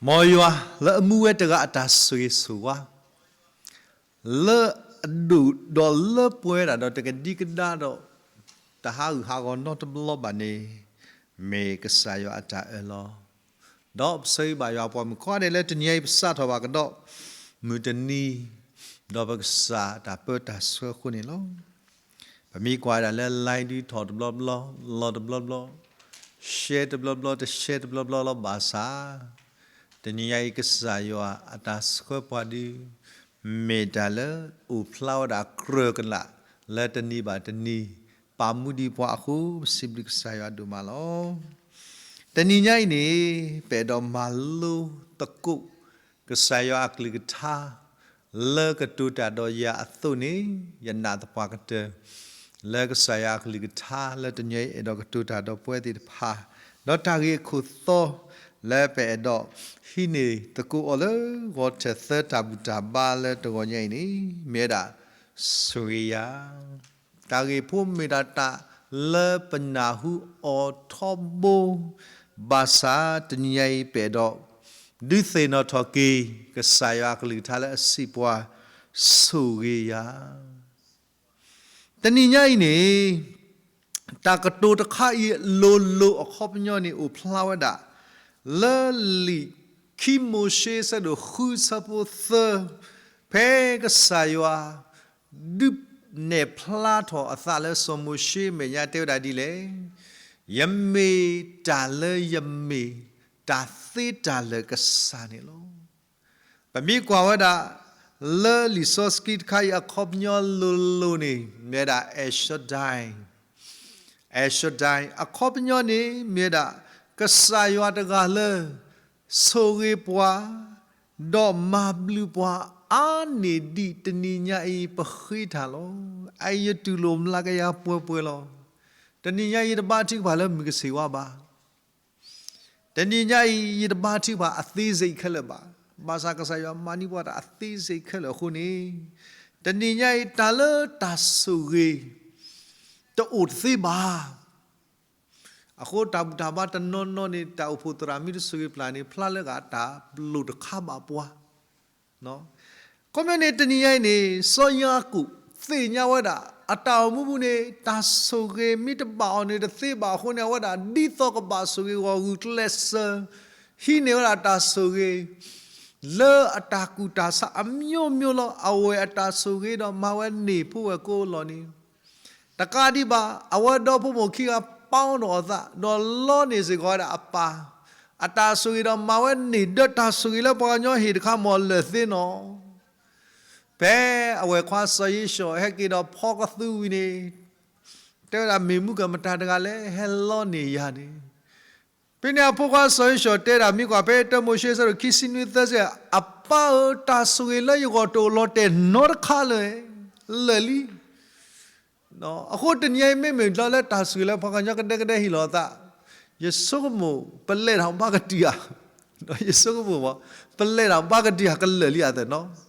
မ်ယွၤလၢအမူဝဲတဂၤအတၢ်ဆိၣ်ဂ့ၤဆိၣ်ဝါ လၢအဒိၣ်ဒီးလၢပှဲၤဒၣ်ဒီးတကဒံကဒါဒီး တဟးဂူာ်ဟးဂီၤနီတဘျီဘၣ်န့ၣ် မ့ၢ်ကစၢ်ယွၤအတၢ်အၢၣ်လီၤ. ဒီးပဆၢဂ့ၤဘၣ်ယွၤပှၤမုၣ်ခွါဒဲးလၢတနံၤအံၤပစးထီၣ်ဘၣ်ကဒီး မုၢ်တနံၤ ဒီးပကစၢ်တၢ်ပၢတၢ်ဆှၢအဃိန့ၣ်လီၤ. ပမ့ၢ်ကွၢ်ဒၣ်လၢ line ဒုးထီၣ်တဘျီဘျီ လီၤတဘျီဘျီ share တဘျီဘျီ တshare တဘျီဘျီလီၤဘၣ်ဆၣ် တနံၤညါအံၤကစၢ်ယွၤအတၢ်ဆှၢပှၤဒုး မ့ၢ်တၢ်လၢအိၣ်ဖျါဝဲဒၣ်ကြၢးကလာ် လၢတနံၤဘၣ်တနံၤ ပာ်မူဒံးပှၤအဃိ ပစံးဘျုးကစၢ်ယွၤဒိၣ်မးလီၤ. တနံၤညါအံၤန့ၣ် ပအဲၣ်ဒိးမၤလိသကိး ကစၢ်ယွၤအကလုၢ်ကထါ လၢကတိၤတၢ်ဒီးယၤအသိးန့ၣ် ယနာ်သပှၢ်ကတၢၢ် လၢကစၢ်ယွၤအကလုၢ်ကထါလၢတနံၤအံၤအဲၣ်ဒိးကတိၤတၢ်ဒီးပဝဲသ့ၣ်တဖၣ် ဒီးတၢ်ဂ့ၢ်အခိၣ်သီ လၢပအဲၣ်ဒိးဟံးန့ၢ်သကိးအီၤလၢဂီၤထၢၣ်သၢတၢ်ဘူၣ်တၢ်ဘါလၢတဂီၤညါအံၤန့ၣ် မ့ၢ်ဝဲဒၣ် ဆိၣ်ဂ့ၤယၤ တၢ်ဂ့ၢ်ဖိမ့ၢ်ဒၣ်တၢ်လၢပနၢ်ဟူအီၤထီဘိ ဘၣ်ဆၣ်တနံၤညါအံၤပအဲၣ်ဒိး ဒုးသ့ၣ်နီၣ်ထီၣ်က့ၤ ကစၢ်ယွၤအကလုၢ်ကထါလၢအစံးပှၤ ဆိၣ်ဂ့ၤယၤ တနံၤညါအံၤန့ၣ် တၢ်ကတိၤတခါအံၤလိၤလိၤအခီပညီန့ၣ်အိၣ်ဖျါဝဲဒၣ် လၢလံာ်ခံမိၤၡ့အဆၢဒိၣ်ဃုအဆၢဖိသၢ ဖဲကစၢ်ယွၤ ဒုးနဲၣ်ဖျါထီၣ်အသးလၢစီၤမိၤၡ့အမဲာ်ညါတဲဝဲဒၣ်ဒ်လဲၣ်, ယမ့ၢ်တၢ်လၢယမ့ၢ် တၢ်သ့တၢ်လၢာ်ကစၢ်န့ၣ်လီၤ. ပမ့ၢ်ကွၢ်ဝဲဒၣ် လၢလံာ်စီဆှံတခါအံၤအခီပညီလိၤလိၤန့ၣ် မ့ၢ်ဝဲဒၣ် El Shaddai, El Shaddai အခီပညီန့ၣ် မ့ၢ်ဝဲဒၣ် ကစၢ်ယွၤတဂၤလၢ ဆိၣ်ဂ့ၤပှၤ ဒီးမၤဘျုးပှၤအါန့ၢ်ဒံးတနံၤညါအံၤပဃ့တၢ်လီၤ. အအံၤယတူၢ်လိာ်မျးကယၤပှဲၤပှဲၤလီၤ. တနံၤညါအံၤယတဘါထုကဖၣ်လၢမုၢ်ကဆ့ၣ်ဝါဘၣ်. တနံၤညါအံၤ ယတဘါထုကဖၣ်အသေးစိတ်ခဲလၢာ်ဘၣ်. ဘၣ်ဆၣ်ကစၢ်ယွၤမၤန့ၢ်ပှၤတၢ်အသေးစိတ်ခဲလၢာ်အဃိန့ၣ် တနံၤညါအံၤတၢ်လၢတၢ်ဆိၣ်ဂ့ၤ တအိၣ်တသ့ဘၣ်. အဃိတၢ်ဘူၣ်တၢ်ဘါတနီၤနီၤန့ၣ် တၢ်အိၣ်ဖှိၣ်သရၣ်မ့ၢ်တဆိၣ်ဂ့ၤပျၢ်န့ၣ် ဖျါလၢဂၤတၢ်လိၣ်တခါဘၣ်ပှၤ ခီပညီန့ၣ် တနံၤညါအံၤန့ၣ် စီၤယၤကိာ်သ့ၣ်ညါဝဲဒၣ် အတၢ်အိၣ်မူပူၤန့ၣ် တၢ်ဆိၣ်ဂ့ၤမ့ၢ်တဘၣ်အီၤန့ၣ်တသ့ဘၣ်အဃိန့ၣ် အဝဲဒၣ်ဒ်သိးကဘၣ်ဆိၣ်ဂ့ၤဂီၢ်ဂုာ်ကျဲးစၢး ဟံးန့ၢ်ဝဲဒၣ်တၢ်ဆိၣ်ဂ့ၤ လၢအတၢ်ကူၣ်တၢ်ဆးအမျိုးမျိုးလီၤ. အဝဲအတၢ်ဆိၣ်ဂ့ၤဒီးမၤဝဲန့ၢ်ဖိဝဲၢ်ကိးလီၢ်န့ၣ် တကးဒံးဘၣ် အဝဲဒီဖိမိၢ်ခံဂၤပာ်ဒီးအသး ဒီးလီန့ၢ်စ့ၢ်ကီးဝဲဒၣ်အပၢ် အတၢ်ဆိၣ်ဂ့ၤဒီးမၤဝဲန့ၢ်ဒၢတၢ်ဆိၣ်ဂ့ၤလၢပှၤကညီဟ့ၣ်တခါ မ်လၢာ်သ့နီၤ. ဖဲအဝဲၢ်ခွါစီၤယ့ၣ်ၡီၣ်ဟဲက့ၤဒီးဖီကသူဝံၤန့ၣ် တဲဝဲဒၣ်မ့ၢ်မူကမတၤတဂၤလဲၣ် ဟဲလီန့ၢ်ယၤန့ၣ် ဖဲန့ၣ်အဖိခွါစီၤယ့ၣ်ၡီၣ်တဲဒၣ်မ့ၢ်ကွၢ်ဖဲတၢမိၤၡ့အဆၢဒိၣ်ခံဆံနွံသၢဆံ အပၢ်ဧၢ တၢ်ဆိၣ်ဂ့ၤလၢယဂီၢ်တအိၣ်လီၤတဲာ်နီတခါလၢာ် လၢာ်လံ. အဃိတနံၤအံၤမ့မ့ၢ်လၢတၢ်ဆိၣ်ဂ့ၤလၢပှၤကညီကဒဲကဒဲဟ့ၣ်လီၤအသး ယဆိကမိၣ် ပလဲၤတၢ်ဘၣ်ကတံာ်ဧါ, ယဆိကမိၣ်မး ပလဲၤတၢ်ဘၣ်ကတံာ်ဧါ ကလၢာ်လံအသးနီၤ.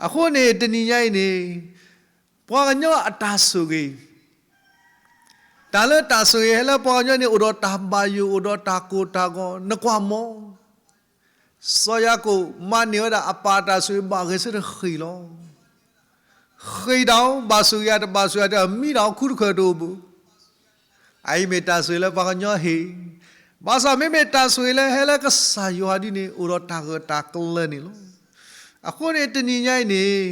အဃိန့ၣ် တနံၤညါအံၤန့ၣ် ပှၤကညီအတၢ်ဆိၣ်ဂ့ၤ တၢ်လၢတၢ်ဆိၣ်ဂ့ၤဟဲလၢပှၤကညီန့ၣ် အိၣ်ဒီးတၢ်ဘၣ်ယိၣ် အိၣ်ဒီးတၢ်ကိၢ်တၢ်ဂီၤ နကွၢ်မး စီၤယၤကိာ်မၤန့ၢ်ဝဲဒၣ်အပၢ်တၢ်ဆိၣ်ဂ့ၤဘၣ်ဂဲၤဆၢထၢၣ်ဃ့ၢ်လီၤ. ဃ့ၢ်တၢ်အီၤ ဘၣ်ဆိၣ်ဂ့ၤဧါတဘၣ်ဆိၣ်ဂ့ၤဧါတမံၤတၢ်အီၤခူတခၢၣ်တအိၣ်ဘၣ်. အအံၤမ့ၢ်တၢ်ဆိၣ်ဂ့ၤလၢပှၤကညီဟ့ၣ်, ဘၣ်ဆၣ်မ့မ့ၢ်တၢ်ဆိၣ်ဂ့ၤလၢဟဲလၢကစၢ်ယွၤဒ်န့ၣ် အိၣ်ဒီးတၢ်ဂၢၢ်တၢ်ကျၢၤန့ၣ်လီၤ. အဃိန့ၣ်တနံၤညါအံၤန့ၣ်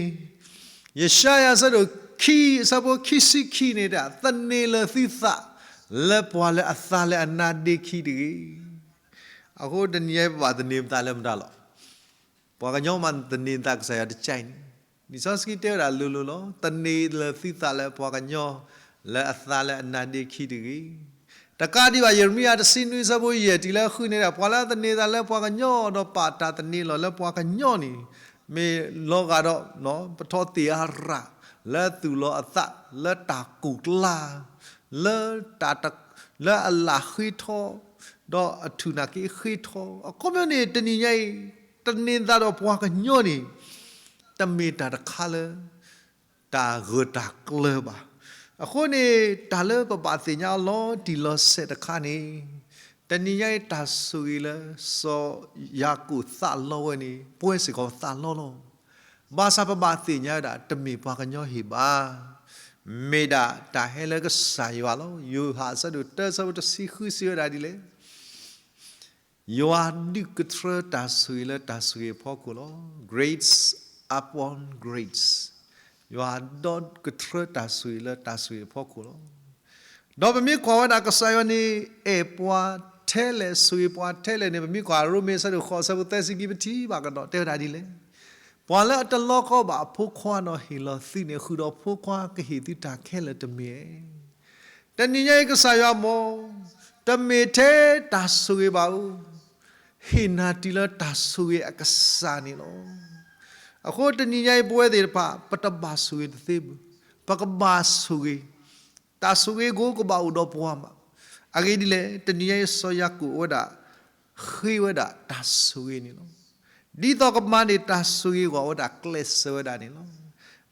ယၡါယၤအဆၢဒိၣ်ခံ အဆၢဖိခံဆံခံန့ၣ် သန့ၤလၢၤသုသးလၢပှၤလၢအသးလၢအနါဒ့ခံတဂ့ၤ. အဃိတနံၤညါအံၤပဘၣ်သန့ၤပသးလၢမတၤလီၤ. ပှၤကညီမးသန့ၤသးကစၢ်ယွၤတကဲန့ၣ်, လံာ်စီဆှံတဲဝဲဒၣ်လိၤလိၤလီၤ. သန့ၤလၢၤသုသးလၢပှၤကညီ လၢအသးလၢအနါဒ့ခံတဂ့ၤ. တကးဒံးဘၣ် ယံးရမံယၤတဆံနွံအဆၢဖိယဲၢ်တုၤလၢဃုန့ၣ်ဒီး ပှၤလၢအသန့ၤသးလၢပှၤကညီ ဒီးပာ်တၢ်သန့ၤလီၤလၢပှၤကညီန့ၣ် မ့ၢ်လီၤဂာ်ဒီး ပထီၣ်သ့ၣ်အရၣ် လၢအသူၣ်လီၤအသး လၢတၢ်ကူၣ်ကျါ လၢ လၢအလၢ်ဃ့ထီ ဒီးအထူၣ်နာ်က့ဃ့ထီ အခီပညီန့ၣ် တနံၤညါအံၤ သန့ၤသးဒီးပှၤကညီန့ၣ် တမ့ၢ်တၢ်တခါလၢ တၢ်ဂၢၢ်တၢ်ကျၢၤဘၣ်. အဃိန့ၣ် တၢ်လၢပဘၣ်သ့ၣ်ညါလီၤတံၢ်လီၤဆဲးတခါန့ၣ် တနံၤညါအံၤတၢ်ဆိၣ်ဂ့ၤလၢ စီၤယၤကိာ်သးလီဝဲန့ၣ် ပဝဲစ့ၢ်ကီးသးလီလီၤ. ဘၣ်ဆၣ်ပဘၣ်သ့ၣ်ညါဝဲဒၣ် တမ့ၢ်ပှၤကညီဟ့ၣ်ဘၣ်. မ့ၢ်ဒၣ်တၢ်ဟဲလၢကစၢ်ယွၤလီၤ. ယိၤဟၣ်အဆၢဒိၣ်တၢ အဆၢဖိတဆံဃုစံးဝဲဒၣ်ဒ်လဲၣ်. ယွၤဒုးကထြၢတၢ်ဆိၣ်ဂ့ၤလၢတၢ်ဆိၣ်ဂ့ၤအဖီခိၣ်လီၤ. Grace upon grace. ယွၤဒုးကထြၢတၢ်ဆိၣ်ဂ့ၤလၢတၢ်ဆိၣ်ဂ့ၤအဖီခိၣ်လီၤ. ဒီးပမ့ၢ်ကွၢ်ဝဲဒၣ်ကစၢ်ယွၤန့ၣ် အဲၣ်ပှၤထဲလဲၣ် ဆိၣ်ဂ့ၤပှၤထဲလဲၣ်န့ၣ် ပမ့ၢ်ကွၢ်ရိမ့ၤအဆၢဒိၣ်ဃိး အဆၢဖိသၢဆံခံ ပထံၣ်ဘၣ်ကဒီး တဲဝဲဒၣ်ဒ်လဲၣ်. ပှၤလၢအတလီကီဘၣ်အဖိခွါဒီးဟ့ၣ်လီၤသုန့ၣ် ဃုာ်ဒီးဖိခွါကဟ့ၣ်သုတၢ်ခဲလၢာ်တမ့ၢ်ဧါ. တနံၤညါအံၤကစၢ်ယွၤမ့ၢ် တမ့ၢ်ထဲတၢ်ဆိၣ်ဂ့ၤဘၣ်ဧိၤ, ဟ့ၣ်နၤတံၢ်လၢတၢ်ဆိၣ်ဂ့ၤအကစၢ်န့ၣ်လီၤ. အဃိတနံၤညါအံၤပဝဲသ့ၣ်တဖၣ် ပတဘၣ်ဆိၣ်ဂ့ၤတသ့ဘၣ်. ပကဘၣ်ဆိၣ်ဂ့ၤ, တၢ်ဆိၣ်ဂ့ၤကိးကဘၣ်အိၣ်ဒီးပှၤမး. အဂ့ၢ်ဒ်လဲၣ်, တနံၤညါအံၤစီၤယၤကိာ်အဝဲဒၣ် ဃ့ဝဲဒၣ်တၢ်ဆိၣ်ဂ့ၤန့ၣ်လီၤ. ဒ်သိးကမၤန့ၢ်တၢ်ဆိၣ်ဂ့ၤအဂီၢ် အဝဲဒၣ်ကျဲးစၢးဝဲဒၣ်န့ၣ်လီၤ.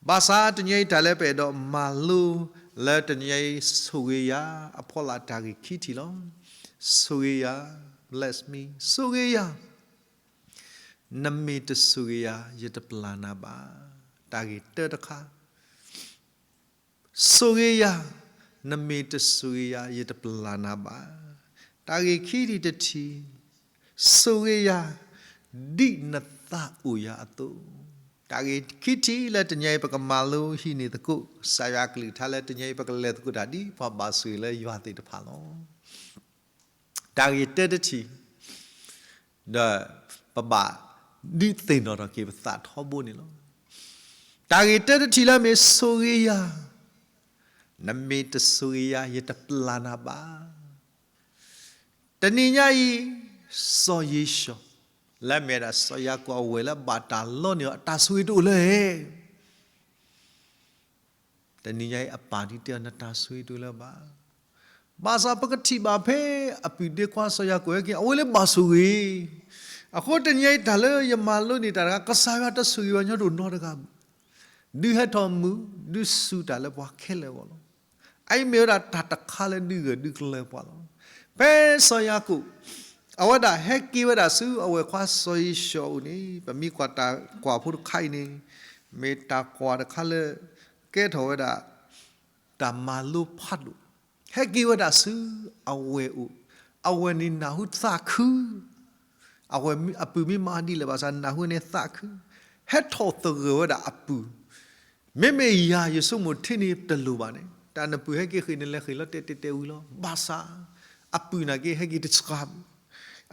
ဘၣ်ဆၣ်တနံၤညါအံၤတၢ်လၢပအဲၣ်ဒိးမၤလိလၢတနံၤညါအံၤ ဆိၣ်ဂ့ၤယၤအဖီလာ်တၢ်ဂ့ၢ်ခံထံၣ်လီၤ. ဆိၣ်ဂ့ၤယၤ, bless me, ဆိၣ်ဂ့ၤယၤ, နမ့ၢ်တဆိၣ်ဂ့ၤယၤ ယတပျၢ်နၤဘၣ်. တၢ်ဂ့ၢ်တၢတခါ ဆိၣ်ဂ့ၤယၤ, နမ့ၢ်တဆိၣ်ဂ့ၤယၤ ယတပျၢ်နၤဘၣ်. တၢ်ဂ့ၢ်ခံထံၣ်တထံၣ်, ဆိၣ်ဂ့ၤယၤ, ဒ်နသးအိၣ်ယၤအသိး. တၢ်ဂ့ၢ်ခံထံၣ်လၢတနံၤအံၤ ပကမၤလိဟံးန့ၢ်သကိး ကစၢ်ယွၤအကလုၢ်ကထါလၢတနံၤအံၤ ပကလဲၤသကိးတၢ်ဒ်ပှၤဘၣ်ဆိၣ်ဂ့ၤလၢယွၤသ့ၣ်တဖၣ်လီၤ. တၢ်ဂ့ၢ်တၢတထံၣ်, ဒီးပဘၣ်ဒုးသ့ၣ်နီၣ်ထီၣ်က့ၤပသးထီဘိန့ၣ်လီၤ. တၢ်ဂ့ၢ်တၢတထံၣ်လၢမ့ၢ်ဆိၣ်ဂ့ၤယၤ, နမ့ၢ်တဆိၣ်ဂ့ၤယၤ ယတပျၢ်နၤဘၣ်. တနံၤညါအံၤ, စီၤယ့ၣ်ၡီး, လၢမ့ၢ်ဒၣ်စီၤယၤကိာ်အဝဲၢ်လၢဘၣ်တၢ်လီန့ၢ်အီၤ အတၢ်ဆိၣ်ဂ့ၤတအိၣ်လၢၤဧါ. တနံၤညါအံၤအပၢ်ဒ်တဲအီၤ နတၢ်ဆိၣ်ဂ့ၤတအိၣ်လၢၤဘၣ်. ဘၣ်ဆၣ်ပကထံၣ်ဘၣ်ဖဲအပုၢ်ဒ့ခွါစီၤယၤကိာ်ဟဲက့ၤ အဝဲလၢဘၣ်ဆိၣ်ဂ့ၤ. အဃိတနံၤညါအံၤ တၢ်လၢယမၤလိန့ၢ်တၢ်တခါ ကစၢ်ယွၤတဆိၣ်ဂ့ၤပှၤကညီတအိၣ်နီတဂၤဘၣ်. ဒုးဟဲထီၣ်မုာ်, ဒုးစူၢ်တၢ်လၢပှၤခဲလၢာ်အဂီၢ်လီၤ. အအံၤမ့ၢ်ဝဲဒၣ်တၢ်တခါလၢဒုးဂၢၢ်ဒုးကျၢၤပှၤလီၤ. ဖဲစီၤယၤကိာ် အဝဲဒၣ်ဟဲက့ၤဝဲဒၣ်ဆူအဝဲၢ်ခွါစီၤယ့ၣ်ၡီးအအိၣ်န့ၣ် ပမ့ၢ်ကွၢ်တၢ်ကွၢ်ဖိတခါအံၤန့ၣ် မ့ၢ်တၢ်ကွၢ်တခါလၢ ကဲထီၣ်ဝဲဒၣ် တၢ်မၤလိဖးဒိၣ်, ဟဲက့ၤဝဲဒၣ်ဆူအဝဲၢ်အိၣ်, အဝဲၢ်န့ၣ်နၢ်ဟူသးခု, အဝဲၢ်အပုၢ်မ့ၢ်မၤဒ်လဲၣ်ဘၣ်ဆၣ် နၢ်ဟူန့ၣ်သးခု, ဟဲထီၣ်သဂၢၢ်ဝဲဒၣ်အပုၢ်, မ့မ့ၢ်ယၤယဆိကမိၣ်ထဲန့ၣ်တလိၣ်ဘၣ်န့ၣ် တၢ်နပုၢ်ဟဲက့ၤဃ့ၢ်န့ၣ်လဲၤဃ့ၢ်လီၤတဲာ်တဲာ်တဲာ်ဝံၤလီၤ. ဘၣ်ဆၣ် အပုၢ်နာ်က့ဟဲက့ၤတဆှးဘၣ်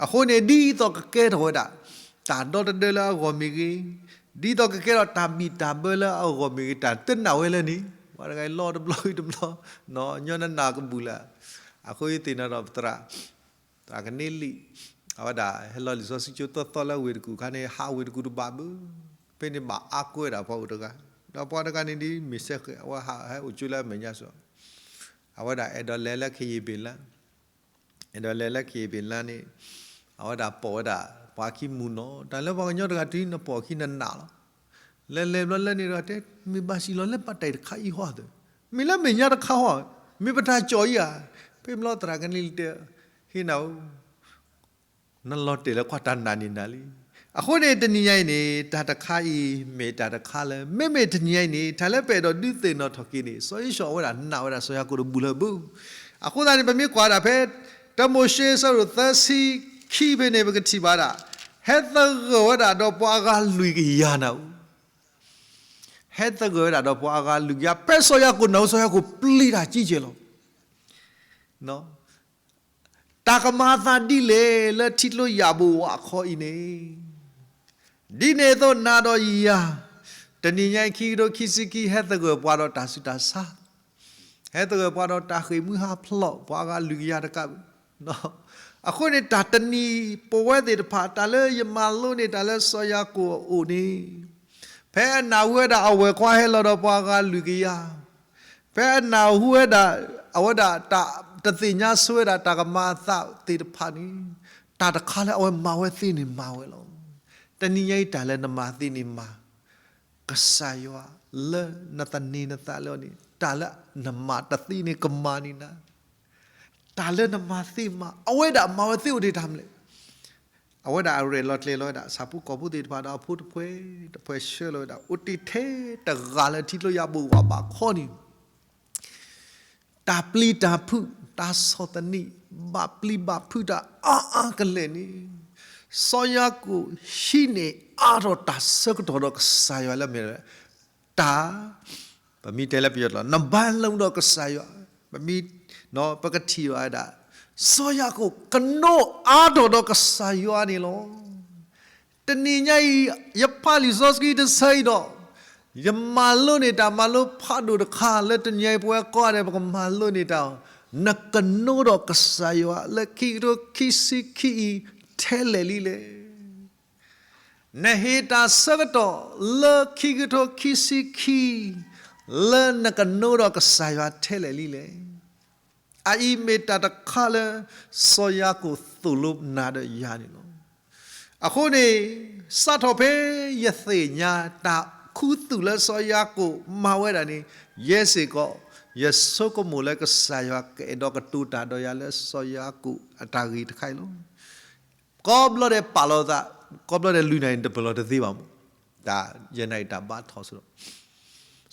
အဃိန့ၣ် ဒ်သိးကကဲထီၣ်ဝဲဒၣ် တၢ်ဒီတဒၢလၢအဂီၢ်မ့ၢ်ဂ့ၤ, ဒ်သိးကကဲထီၣ်တၢ်ဘံၣ်တၢ်ဘၢလၢအဂီၢ်မ့ၢ်ဂ့ၤ, တၢ်တနာ်ဝဲလၢန့ၣ် ပှၤတဂၤအံၤလီၤတဘျီဂ့ၤတဘျီ, ညီနနၢ်ကဘူၣ်လၢ, အဃိယသ့ၣ်နီၣ်ထီၣ်ပသရၣ်, သရၣ်ကန့လံၣ်, အဝဲဒၣ်ဟဲလီၤလံာ်စီဆှံကၠိသီသီလၢဝ့ၢ်တကူၣ်အခါန့ၣ် ဟးဝ့ၢ်တကူၣ်တဘၣ်ဘၣ်, ဖဲန့ၣ်ဘၣ်အါကွဲဒၣ်ပှၤအိၣ်တဂၤ, ဒီးပှၤတဂၤန့ၣ်ဒ်မ့ၢ်စဲဃဲး အဝဲဟးဟဲအိၣ်ကၠိလၢအမဲာ်ညါစီၤ အဝဲဒၣ်အဲၣ်ဒိးလဲၤလၢခယ့ၣ်ဘ့ၣ်လါ အဲၣ်ဒိးလဲၤလၢခယ့ၣ်ဘ့ၣ်လါန့ၣ်, အဝဲဒၣ်ပိာ်ဝဲဒၣ် ပှၤခံမူၢ်နီၤ, တၢ်လၢပှၤကညီတဂၤတုၤနပိာ်ခံနနာ်လီၤ. လဲၤလဲၤဘျီလၢန့ၣ်တဂၤတဲ, မ့ၢ်ဘၣ်စံးလီၤလၢဘၣ်တၢ်အံၤတခါအံၤဟီသၢ, မ့ၢ်လၢမဲာ်ညါတခါဟီ, မ့ၢ်ပတၢ်ကၠီၣ်အံၤဧါ, ဖဲဘျီသရၣ်ကန့လံၣ်တဲ, ဟ့ၣ်နၤဧၢ နလီၤတဲာ်လၢကွၢ်တၢ်နာ်န့ၢ်နၤလံ. အဃိန့ၣ်တနံၤညါအံၤန့ၣ် တၢ်တခါအံၤ မ့ၢ်တၢ်တခါလၢ မ့မ့ၢ်တနံၤညါအံၤန့ၣ် တၢ်လၢပအဲၣ်ဒိးဒုးသ့ၣ်နီၣ်ထီၣ်က့ၤန့ၣ် စီၤယ့ၣ်ၡီးအဝဲဒၣ်နာ်ဝဲဒၣ်စီၤယၤကိာ်တဘူၣ်လၢၤဘၣ်. အဃိသတးန့ၣ် ပမ့ၢ်ကွၢ်ဒၣ်ဖဲ တၢမိၤၡ့အဆၢဒိၣ်သၢဆံခံဖဲန့ၣ် ပကထံၣ်ဘၣ်ဒၣ် ဟဲသဂၢၢ်ဝဲဒၣ်ဒီးပှၤအဂၤလွံၢ်ကယၤနၤဧိၤ ဟဲသဂၢၢ်ဝဲဒၣ်ဒီးပှၤအဂၤလွံၢ်ကယၤ ဖဲစီၤယၤကိာ်နာ်ဧိၤ စီၤယၤကိာ်ပျံၤတၢ်စံၣ်ကဲၤလီၤ. တၢ်ကမၤအသးဒ်လဲၣ်လၢထံကျိယၣ်ဘိဝးအခီအံၤန့ၣ်, ဒ်န့ၣ်အသိးနၤဒီးယၤ, တနံၤညါအံၤခံကထိခံဆံခံ ဟဲသဂၢၢ်ပှၤဒီးတၢ်ဆူးတၢ်ဆါ, ဟဲသဂၢၢ်ပှၤဒီးတၢ်ဃ့ၢ်မှံဟးဖျိး ပှၤအဂၤလွံၢ်ကယၤတကးဘၣ် အဃိန့ၣ် တၢ်တနံၤပဝဲသ့ၣ်တဖၣ် တၢ်လၢယမၤလိန့ၢ်တၢ်လၢစီၤယၤကိာ်အအိၣ်န့ၣ်, ဖဲအနၢ်ဟူဝဲဒၣ်အဝဲၢ်ခွါဟဲလီၤဒီးပှၤအဂၤလွံၢ်ကယၤ, ဖဲအနၢ်ဟူဝဲဒၣ် အဝဲဒၣ်တၢ်တသ့ၣ်ညါဆိဝဲဒၣ်တၢ်ကမၤအသးသ့ၣ်တဖၣ်န့ၣ်, တၢ်တခါလၢအဝဲမၤဝဲသ့န့ၣ်မၤဝဲလီၤ. တနံၤညါအံၤတၢ်လၢနမၤသ့န့ၣ်မၤ, ကစၢ်ယွၤလၢနသန့ၤနသးလၢအီၤန့ၣ် တၢ်လၢနမၤတသ့န့ၣ်ကမၤန့ၢ်နၤ တၢ်လၢနမၤသ့မး အဝဲဒၣ်မၤဝဲသ့အိၣ်တ့ၢ်တၢ်မနုၤလဲၣ်. အဝဲဒၣ်အရဲၣ်လီၤကျဲၤလီၤဝဲဒၣ် ဆၣ်ဖိကီၢ်ဖိသ့ၣ်တဖၣ်ဒီးအဖိတဖုတဖုဆှၢလီၤဝဲဒၣ် အိၣ်တ့ၢ်ထဲတဂၤလၢထံကျိယၢ်ဘိၣ်ဝးဘးခီန့ၣ် တၢ်ပျံၤတၢ်ဖုး တၢ်ဆီၣ်သနံး ဘၣ်ပျံၤဘၣ်ဖုးတၢ်အါအါကလဲာ်န့ၣ် စီၤယၤကိာ်ဟံးန့ၢ်အါထီၣ်တၢ်ဆၢကတီၢ်ဒီးကစၢ်ယွၤလၢမ့ၢ် တၢ်, ပမ့ၢ်တဲလၢပယီၤတလီၤ နဘါလီဒီးကစၢ်ယွၤ, ပမ့ၢ်, ပကထံၣ်ဘၣ်ဝဲဒၣ် စီၤယၤကိာ်ကနိးအါထီၣ်ဒီးကစၢ်ယွၤန့ၣ်လီၤ. တနံၤညါအံၤ ယဖးလံာ်စီဆှံတဆၢအံၤဒီး ယမၤလိန့ၢ်တၢ်မၤလိဖးဒိၣ်တခါလၢတနံၤညါအံၤ ပဝဲကိးဂၤဒဲး ပကမၤလိန့ၢ်တၢ်အီၤ, နကနိးဒီးကစၢ်ယွၤလၢခံကထိခံဆံခံအံၤ ထဲလဲၣ်လံလဲၣ်. နဟ့ၣ်တၢ်ဆၢကတီၢ်လၢခံကထိခံဆံခံ လၢနကနိးဒီးကစၢ်ယွၤထဲလဲၣ်လံလဲၣ်. အအံၤမ့ၢ်တၢ်တခါလၢ စီၤယၤကိာ်သိၣ်လိနၤဒီးယၤန့ၣ်လီၤ. အဃိန့ၣ် စးထီၣ်ဖဲယသ့ၣ်ညါတၢ်ခူသူၣ်လၢစီၤယၤကိာ်မၤဝဲဒၣ်န့ၣ် ယဲစ့ၢ်ကီး ယဆိကမိၣ်လၢကစၢ်ယွၤကအဲၣ်ဒိးကတိၤတၢ်ဒီးယၤလၢစီၤယၤကိာ်အတၢ်ဂ့ၢ်တခါအံၤလီၤ. ကိးဘျီဒဲးပာ်လီၤသး, ကိးဘျီဒဲးလွံၢ်နၣ်ရံၣ်တပလီၢ်တသ့ဘၣ်မး, တၢ်ယဲၢ်နၣ်ရံၣ်တၢ်ဘါထီၣ်စ့ၢ်ကီး,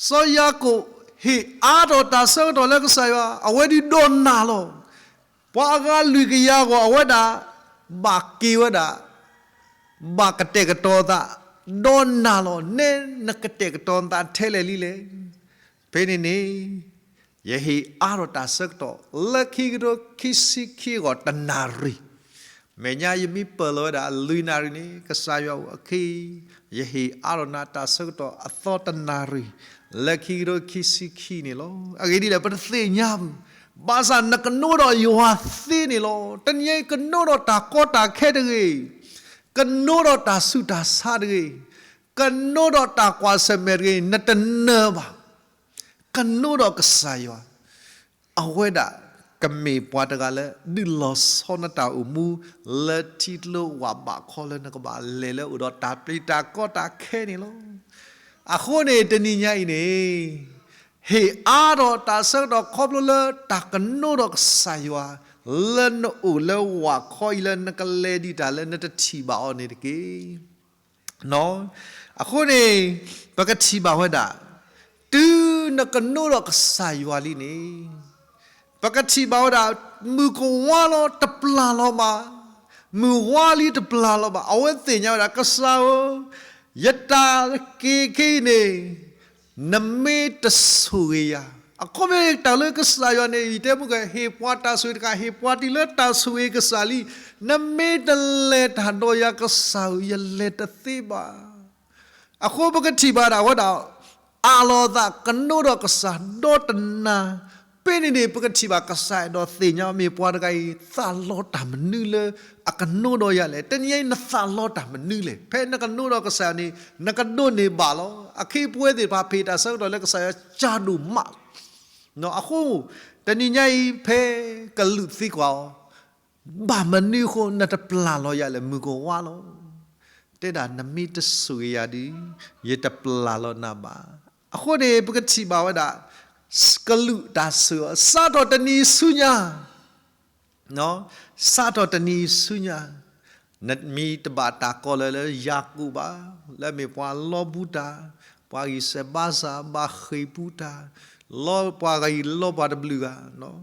စီၤယၤကိာ်ဟ့ၣ်အါထီၣ်တၢ်ဆၢကတီၢ်လၢကစၢ်ယွၤ, အဝဲဒုးဒိးနၢ်လီၤ. ပှၤအဂၤလွံၢ်ကယၤအဂီၢ် အဝဲဒၣ်ဘၣ်က့ၤဝဲဒၣ်, ဘၣ်ကတဲာ်ကတီၤသး, ဒိးနၢ်လီၤ, နဲနကတဲာ်ကတီၤနသးထဲလဲၣ်လံလဲၣ်. ဖဲန့ၣ်န့ၣ် ယဟ့ၣ်အါထီၣ်တၢ်ဆၢကတီၢ် လၢခံကထိခံဆံခံအဂီၢ်တနၣ်ရံၣ်, မဲာ်ညါယမ့ၢ်ပၢၢ်လီၤဝဲဒၣ်လွံၢ်နၣ်ရံၣ်န့ၣ် ကစၢ်ယွၤအိၣ်အခ့အံၤ, ယဟ့ၣ်အါထီၣ်နၤတၢ်ဆၢကတီၢ်အသီတနၣ်ရံၣ် လၢခံကထိခံဆံခံန့ၣ်လီၤ. အဂ့ၢ်ဒ်လဲၣ် ပတသ့ၣ်ညါဘၣ်, ဘၣ်ဆၣ်နကနိးဒီးယွၤသ့န့ၣ်လီၤ. တနံၤအံၤကနိးဒီးတၢ်ကီတၢ်ခဲတဂ့ၤ, ကနိးဒီးတၢ်ဆူးတၢ်ဆါတဂ့ၤ, ကနိးဒီးတၢ်ကွၢ်ဆၢၣ်မဲာ်တဂ့ၤ, နတနၢၤဘၣ်. ကနိးဒီးကစၢ်ယွၤ, အဝဲဒၣ်ကမ့ၢ်ပှၤတဂၤလၢ ဒုးလီၤဆီနတၢ်အိၣ်မူ လၢထံကျိဝးဘးခီလၢနကဘၣ်လဲၤလၢအိၣ်ဒီးတၢ်ပျံၤတၢ်ကီတၢ်ခဲန့ၣ်လီၤ. အဃိန့ၣ် တနံၤညါအံၤန့ၣ် ဟ့ၣ်အါထီၣ်တၢ်ဆၢကတီၢ်ခီဖျိလၢတၢ်ကနိးဒီးကစၢ်ယွၤ လၢနအိၣ်လၢဝးခီအံၤလၢနကလဲၤဒံးတၢ်လၢနတထံၣ်ဘၣ်အီၤန့ၣ်တက့ၢ်. အဃိန့ၣ် ပကထံၣ်ဘၣ်ဝဲဒၣ် တုၤနကနိးဒီးကစၢ်ယွၤလံန့ၣ် ပကထံၣ်ဘၣ်ဝဲဒၣ် မုၢ်ကဝါလီၤတပျၢ်လီၤဘၣ်, မုၢ်ဝါလံတပျၢ်လီၤဘၣ်. အဝဲသ့ၣ်ညါဝဲဒၣ် ကစၢ်ဧၢ, ယတၢ်က့ၤခဲအံၤန့ၣ် နမ့ၢ်တဆိၣ်ဂ့ၤယၤ, အခီပညီတၢ်လၢကစၢ်ယွၤန့ၣ် ယတဲမုၢ်က ဟ့ၣ်ပှၤတၢ်ဆိၣ်ဂ့ၤတခါ ဟ့ၣ်ပှၤတုၤလၢတၢ်ဆိၣ်ဂ့ၤကစၢ်လံ, နမ့ၢ်တလဲၤတၢ်ဒီးယၤ ကစၢ်ဧၢ ယလဲၤတသ့ဘၣ်. အဃိပကထံၣ်ဘၣ်ဒၣ်ဝဲဒၣ် အးလီၤသးကနိးဒီးကစၢ်ဒီတနၤ, ဖဲန့ၣ်န့ၣ် ပကထံၣ်ဘၣ်ကစၢ်အဲၣ်ဒိးသ့ၣ်ညါမ့ၢ်ပှၤတဂၤအံၤ သးလီတၢ်မနုၤလၢအကနိးဒီးယၤလဲၣ်. တနံၤအံၤ နသးလီတၢ်မနုၤလဲၣ်. ဖဲနကနိးဒီးကစၢ်န့ၣ် နကဒိးန့ၢ်ဘၣ်လီၤ. အခ့အပှဲၤသ့ၣ်တဖၣ် ဖံးတၢ်ဆၢကတီၢ်လၢကစၢ်ယွၤကၢ်ဒိၣ်မးလီၤ. အဃိ တနံၤညါအံၤ ဖဲကလူးသံကွၢ်အီၤ ဘၣ်မနုၤအဃိ နတပျၢ်လီၤယၤလဲၣ် မုၢ်ကဝါလီၤ. တဲဒၣ်နမ့ၢ်တဆိၣ်ဂ့ၤယၤဒီး ယတပျၢ်လီၤနၤဘၣ်. အဃိန့ၣ် ပကထံၣ်ဘၣ်ဝဲဒၣ် ကလူးတၢ်စၢၤအီၤ စးထီၣ်တနံၤဆူညါ စးထီၣ်တနံၤဆူညါ နမ့ၢ်တဘၣ်တၢ်ကီလၢာ်လၢယၤကိာ်ဘၣ်, လၢအမ့ၢ်ပှၤလီဘူတၢ်, ပှၤဂံၢ်စၢ်ဘါစၢ် ဘၣ်ဃ့ၢ်ပူတၢ်, လီပှၤဂၤအံၤလီပှၤတဘျုးဂၤ,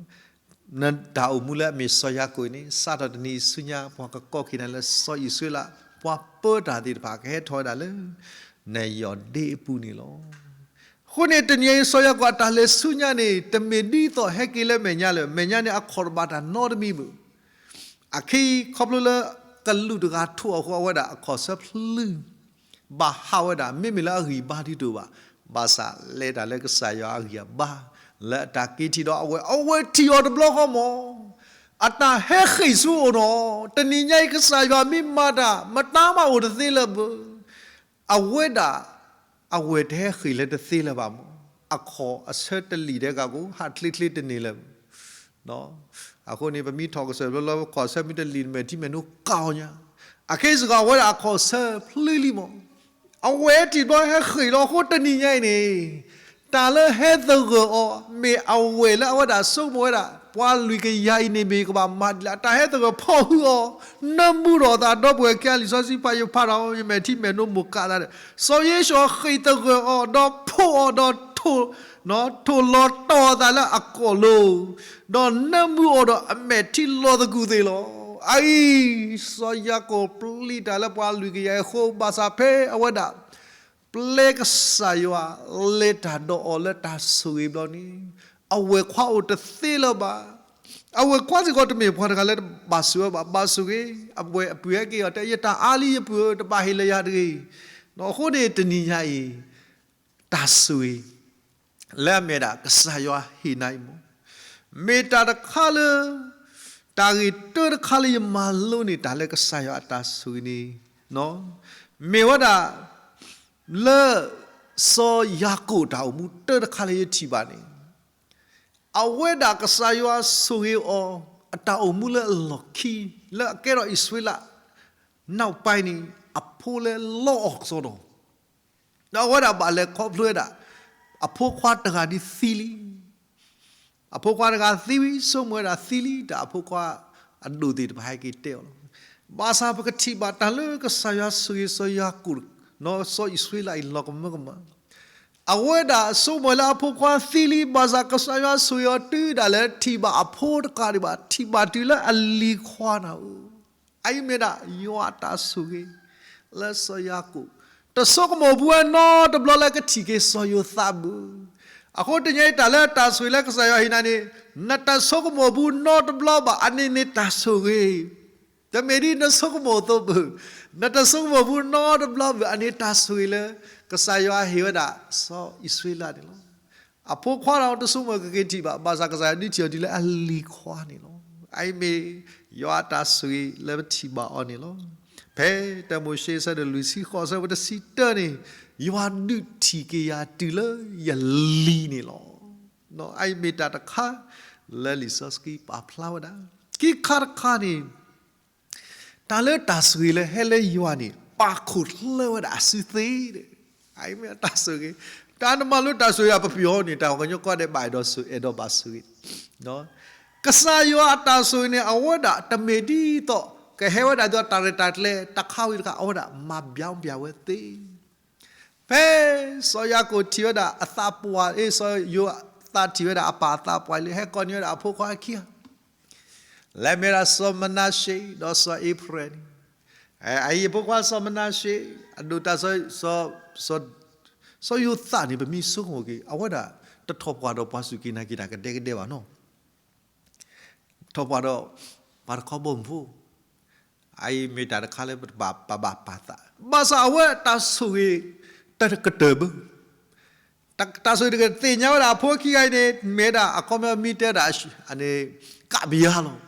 နတၢ်အိၣ်မူလၢအမ့ၢ်စီၤယၤကိာ်အံၤန့ၣ် စးထီၣ်တနံၤဆူညါ ပှၤကကိးက့ၤနၤလၢစီၤအံၣ်စရ့လး, ပှၤပၢတၢ်သ့ၣ်တဖၣ် ကဟဲထီၣ်ဝဲဒၣ်လၢ နယီၢ်ဒ့အပူၤန့ၣ်လီၤ. အဃိန့ၣ် တနံၤအံၤစီၤယၤကိာ်အတၢ်လဲၤဆူညါန့ၣ် တမ့ၢ်ဒ်သိးဟဲက့ၤလၢမဲာ်ညါလၢၤ, မဲာ်ညါန့ၣ် အခီၣ်တဘၣ်တၢ်နီတမံၤဘၣ်. အခဲအံၤ ခီဖျိလၢကလူးတဂၤထိၣ်အဃိ အဝဲဒၣ်အခီၣ်ဆၢဖျု ဘၣ်ဟးဝဲဒၣ် မ့မ့ၢ်လၢအဂံၢ်ဘါဒ်တအိၣ်ဘၣ်, ဘၣ်ဆၣ်လဲၤတၢ်လၢကစၢ်ယွၤအဂံၢ်အဘါ လၢအတၢ်က့ၤထံၣ်ဒီးအဝဲ, အဝဲထံၣ်အီၤတဘျီဃီမး, အတၢ်ဟဲဃ့ၢ်ဆူအအိၣ်နီၤ. တနံၤညါအံၤ ကစၢ်ယွၤမ့ၢ်မၤတၢ် မတၤမးအိၣ်တသ့လၢၤဘၣ်. အဝဲဒၣ် အဝဲၢ်တဟဲဃ့ၢ်လၢတသ့လၢၤဘၣ်မး, အခီၣ်အဆၢတလံာ်ဒဲးက့ၤ ဟးချ့ချ့တန့ၢ်လၢၤဘၣ်. အဃိန့ၣ် ပမ့ၢ်ထီၣ်ကစၢၢ်ဘျီလၢ အခီၣ်အဆၢမ့ၢ်တလံာ် နမဲာ်ထံမဲာ်နိကါအီၤညါ, အခဲစ့ၢ်ကီးအဝဲဒၣ်အခီၣ်ဆၢဖျုလံမး, အဝဲထံၣ်ဘျီဟဲဃ့ၢ်လီၤအဃိ တနံၤညါအံၤန့ၣ် တၢ်လၢဟဲသဂၢၢ်အီၤ မ့ၢ်အဝဲၢ်လၢအဝဲဒၣ်ဆိကမိၣ်ဝဲဒၣ် ပှၤလွံၢ်ကယၤအံၤန့ၣ်မ့ၢ်ကဘၣ်မၤဒ်လဲၣ်, အတၢ်ဟဲသဂၢၢ်ဖီၣ်ဟုအီၤ, နၢမူထီၣ်အသးဒီပုၢ်ဝဲၢ်ခံဂၤ, လံာ်စီဆှံဖးယိၤဖးထီၣ် ယမဲာ်ထံမဲာ်နိမိၢ်ကးသးဒီး စီၤယ့ၣ်ၡူးဃ့ၢ်သဂၢၢ်အီၤဒီးဖှိၣ်အီၤဒီး ထိၣ်လီၤတီၤအသးလၢအကိာ်လိၤ, ဒီးနၢမူအီၤဒီးအမဲာ်ထံလီၤသကုၤသ့ၣ်လီၤ. အအံၤ စီၤယၤကိာ်ပျံၤတၢ်လၢပှၤလွံၢ်ကယၤအံၤအဃိ ဘၣ်ဆၣ်ဖဲအဝဲဒၣ် ပျဲကစၢ်ယွၤလဲၤတၢ်ဒီးအီၤလၢတၢ်ဆိၣ်ဂ့ၤဘျီန့ၣ် အဝဲၢ်ခွါအိၣ်တသ့လၢၤဘၣ်. အဝဲၢ်ခွါစ့ၢ်ကီးတမ့ၢ်ပှၤတဂၤလၢဘၣ်ဆိၣ်ဂ့ၤဘၣ်, ဘၣ်ဆိၣ်ဂ့ၤ, အဝဲၢ်အပုၢ်ဟဲက့ၤအီၤတဲ ယတၢ်အါလံယပုၢ်ဧၢ, တဘၣ်ဟ့ၣ်လၢယၤတဂ့ၤ. အဃိန့ၣ်တနံၤညါအံၤ တၢ်ဆိၣ်ဂ့ၤ လၢအမ့ၢ်ဒၣ်ကစၢ်ယွၤဟ့ၣ်နၤအံၤမ့ၢ် မ့ၢ်တၢ်တခါလၢ တၢ်ဂ့ၢ်တၢတခါလၢယမၤလိန့ၢ်တၢ်လၢကစၢ်ယွၤအတၢ်ဆိၣ်ဂ့ၤန့ၣ် မ့ၢ်ဝဲဒၣ် လၢ စီၤယၤကိာ်တၢ်အိၣ်မူတၢတခါလၢယထံၣ်ဘၣ်န့ၣ် အဝဲဒၣ်ကစၢ်ယွၤဆိၣ်ဂ့ၤအီၤ အတၢ်အိၣ်မူလၢအလီၢ်ခံ လၢအကဲထီၣ်အံၣ်စရ့လး နောက်ပိုင်းန့ၣ် အဖိလၢလီအီၣ်ကစီဒီး ဒီးအဝဲဒၣ်ဘၣ်လဲၤခီဖျိဝဲဒၣ် အဖိခွါတဂၤဒ်သံလံ. အဖိခွါတဂၤသံဝံၤ ဆိကမိၣ်ဝဲဒၣ်သံလံ တၢ်အဖိခွါအဒိၣ်သ့ၣ်တဖၣ်ဟဲက့ၤတဲအီၤလီၤ. ဘၣ်ဆၣ်ပကထံၣ်ဘၣ်တၢ်လၢကစၢ်ယွၤဆိၣ်ဂ့ၤစီၤယၤကိာ် စီၤအံၣ်စရ့လးအံၤလီၤကမၢကမၣ် အဝဲဒၣ်ဆိကမိၣ်လၢအဖိခွါသံလံ ဘၣ်ဆၣ်ကစၢ်ယွၤဆိၣ်ဂ့ၤအီၤတုၤဒၣ်လဲာ်ထံၣ်ဘၣ်အဖိတကးဒံးဘၣ် ထံၣ်ဘၣ်တုၤလၢအလံၤခွါနၤဧၢ. အအံၤမ့ၢ်ဒၣ်ယွၤအတၢ်ဆိၣ်ဂ့ၤ လၢစီၤယၤကိာ် တဆိကမိၣ်ဘူးဝဲနီတဘျီလၢကထံၣ်က့ၤစီၤယိၤသးဘၣ်. အဃိတနံၤအံၤတၢ်လၢတၢ်ဆိၣ်ဂ့ၤလၢကစၢ်ယွၤဟ့ၣ်နၤန့ၣ် နတဆိကမိၣ်ဘူးနီတဘျီဘၣ် အန့ၣ်မ့ၢ်တၢ်ဆိၣ်ဂ့ၤ တမ့ၢ်ဒ်နဆိကမိၣ်အသိးဘၣ်, နတဆိကမိၣ်ဘူးနီတဘျီဘၣ် အန့ၣ်တၢ်ဆိၣ်ဂ့ၤလၢ ကစၢ်ယွၤဟ့ၣ်ဝဲဒၣ်စီၤအံၣ်စရ့လးန့ၣ်လီၤ. အဖိခွါဒီးတဆိကမိၣ်ကက့ၤထံၣ်ဘၣ် ဘၣ်ဆၣ်ကစၢ်ယွၤဒုးထံၣ်အီၤတုၤလၢအလံၤခွါန့ၣ်လီၤ. အအံၤမ့ၢ် ယွၤအတၢ်ဆိၣ်ဂ့ၤလၢပထံၣ်ဘၣ်အီၤန့ၣ်လီၤ. ဖဲတၢမိၤၡ့အဆၢဒိၣ်လွံၢ်ဆံဃိး အဆၢဖိတဆံတၢန့ၣ် ယွၤဒုးထံၣ်က့ၤယၤတုၤလၢယလံၤန့ၣ်လီၤ. အအံၤမ့ၢ်တၢ်တခါ လၢလံာ်စီဆှံပာ်ဖျါဝဲဒၣ် ခံခါတခါန့ၣ် တၢ်လၢတၢ်ဆိၣ်ဂ့ၤလၢဟဲလၢယွၤန့ၣ် ပာ်ခိၣ်ချၢဝဲဒၣ်အစုသ့ဒီး အအံၤမ့ၢ်တၢ်ဆိၣ်ဂ့ၤ, တၢ်နမၤလိတၢ်ဆိၣ်ဂ့ၤအပပျီၤန့ၣ် တၢ်ပှၤကညီကိးဂၤဒဲးဘၣ်အဲၣ်ဒိးဆိၣ် အဲၣ်ဒိးဘၣ်ဆိၣ်ဂ့ၤ, ကစၢ်ယွၤအတၢ်ဆိၣ်ဂ့ၤန့ၣ် အဝဲဒၣ်တမ့ၢ်ဒ်သိး ကဟဲဝဲဒၣ်ဒ်သိးတၢ်ရဲၣ်တၢ်ကျဲၤ တခါဝံၤတခါ အဝဲဒၣ်မၤဘျါဘၣ်ဝဲသ့ ဖဲစီၤယၤကိာ်ထံၣ်ဝဲဒၣ်အသးပှၢ် အ့ စီၤယိၤသးထံၣ်ဝဲဒၣ်အပၢ်အသးပှၢ်လံ ဟဲကိးန့ၢ်ဝဲဒၣ်အဖိခွါခံဂၤ လၢမ့ၢ်ဒၣ်စီၤမနၤၡ့ဒီးစီၤအ့ဖရ့ၣ်န့ၣ်, အအံၤအဖိခွါစီၤမနၤၡ့ အဒိၣ်တၢ် စီၤယိၤသးန့ၣ် ပမ့ၢ်ဆိကမိၣ်က့ၤ အဝဲဒၣ်တထီၣ်ပှၢ်ဒီးပှၤစူၢ်က့ၤနာ်က့ၤတၢ်ကဒဲကဒဲဘၣ်နီၤ ထီၣ်ပှၢ်ဒီး ပှၤတခီဘီမုၢ်ဖိ, အအံၤမ့ၢ်တၢ်တခါလၢပဘၣ်ပာ်သး, ဘၣ်ဆၣ်အဝဲတၢ်ဆိၣ်ဂ့ၤ တကတၢၢ်ဘၣ်, တၢ်ဆိၣ်ဂ့ၤတကတၢၢ်သ့ၣ်ညါဝဲဒၣ်အဖိခံဂၤအံၤန့ၣ် မ့ၢ်ဝဲဒၣ်အခီပညီမ့ၢ်တဲဒၣ် ကးဘျါလီ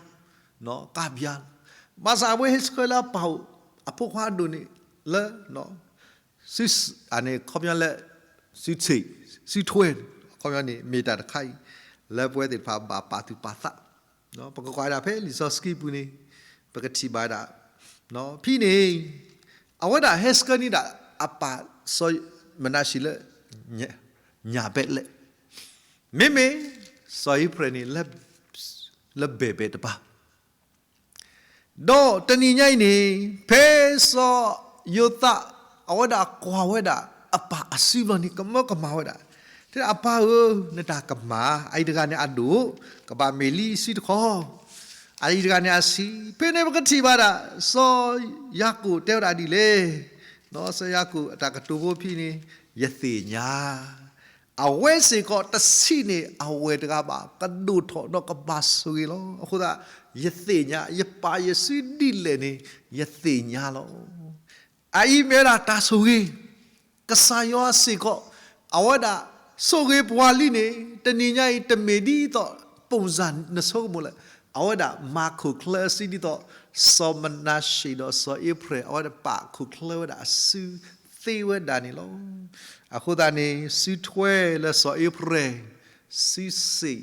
ၤ, ကးဘျါလီၤ, ဘၣ်ဆၣ်အဝဲဟဲဆှၢလၢအပၢ်အိၣ် အဖိခွါအဒိၣ်န့ၣ် လၢ အခီပညီလၢ စုဆ့ၣ် စုထွဲ အခီပညီန့ၣ် မ့ၢ်တၢ်တခါအံၤ လၢပဝဲသ့ၣ်တဖၣ်ဘၣ်ပာ်သူၣ်ပာ်သး, ပကကွၢ်ဝဲဒၣ်ဖဲလံာ်စီဆှံပူၤန့ၣ် ပကထံၣ်ဘၣ်ဝဲဒၣ်, ဖဲန့ၣ် အဝဲဒၣ်ဟဲဆှၢန့ၢ်ဒၣ်အပၢ်စီၤမနၤၡ့လၢ ညၣ်ဘဲးလဲး, မ့မ့ၢ် စီၤအ့ဖရ့ၣ်န့ၣ် လၢဘဲၣ်ဘဲၣ်တပၤ ဒီးတနံၤညါအံၤန့ၣ် ဖဲစီၤယိၤသး အဝဲဒၣ်ကွၢ်ဝဲဒၣ်အပၢ်အစုလီၤန့ၣ် ကမၢကမၣ်ဝဲဒၣ်, တဲဒၣ်အပၢ်ဧၢ, နတၢ်ကမၣ် အအံၤတဂၤန့ၣ်အဒိၣ် ကဘၣ်မ့ၢ်လံအစုတခီ, အအံၤတဂၤန့ၣ်အဆံး, ဖဲန့ၣ်ပကထံၣ်ဘၣ်ဒၣ် စီၤယၤကိာ်တဲဝဲဒၣ်ဒ်လဲၣ်, စီၤယၤကိာ်အတၢ်ကတိၤဖိဖဲန့ၣ် ယသ့ၣ်ညါ အဝဲစ့ၢ်ကီးတဆံးန့ၢ်အဝဲၢ်တဂၤဘၣ်, ကဒိၣ်ထီၣ်ဒီးကဘၣ်ဆိၣ်ဂ့ၤလီၤ. အဃိသတး ယသ့ၣ်ညါ ယပၢ်ယစုဒ်လဲၣ်န့ၣ် ယသ့ၣ်ညါလီၤ. အအံၤမ့ၢ်ဝဲဒၣ်တၢ်ဆိၣ်ဂ့ၤ, ကစၢ်ယွၤစ့ၢ်ကီး အဝဲဒၣ်ဆိၣ်ဂ့ၤပှၤလံန့ၣ် တနံၤညါအံၤ တမ့ၢ်ဒ်သိး ပုံစံ နဆိကမိၣ်လၢ အဝဲဒၣ်မၤခိၣ်ချၢအစုဒ်သိး စီၤမနၤၡ့ဒီးစီၤအ့ဖရ့ၣ် အဝဲဒၣ်ပာ်ခိၣ်ချၢဝဲဒၣ်အစုသ့ဝဲဒၣ်န့ၣ်လီၤ. အဃိသတးန့ၣ် စုထွဲလၢစီၤအ့ဖရ့ၣ်, စုဆ့ၣ်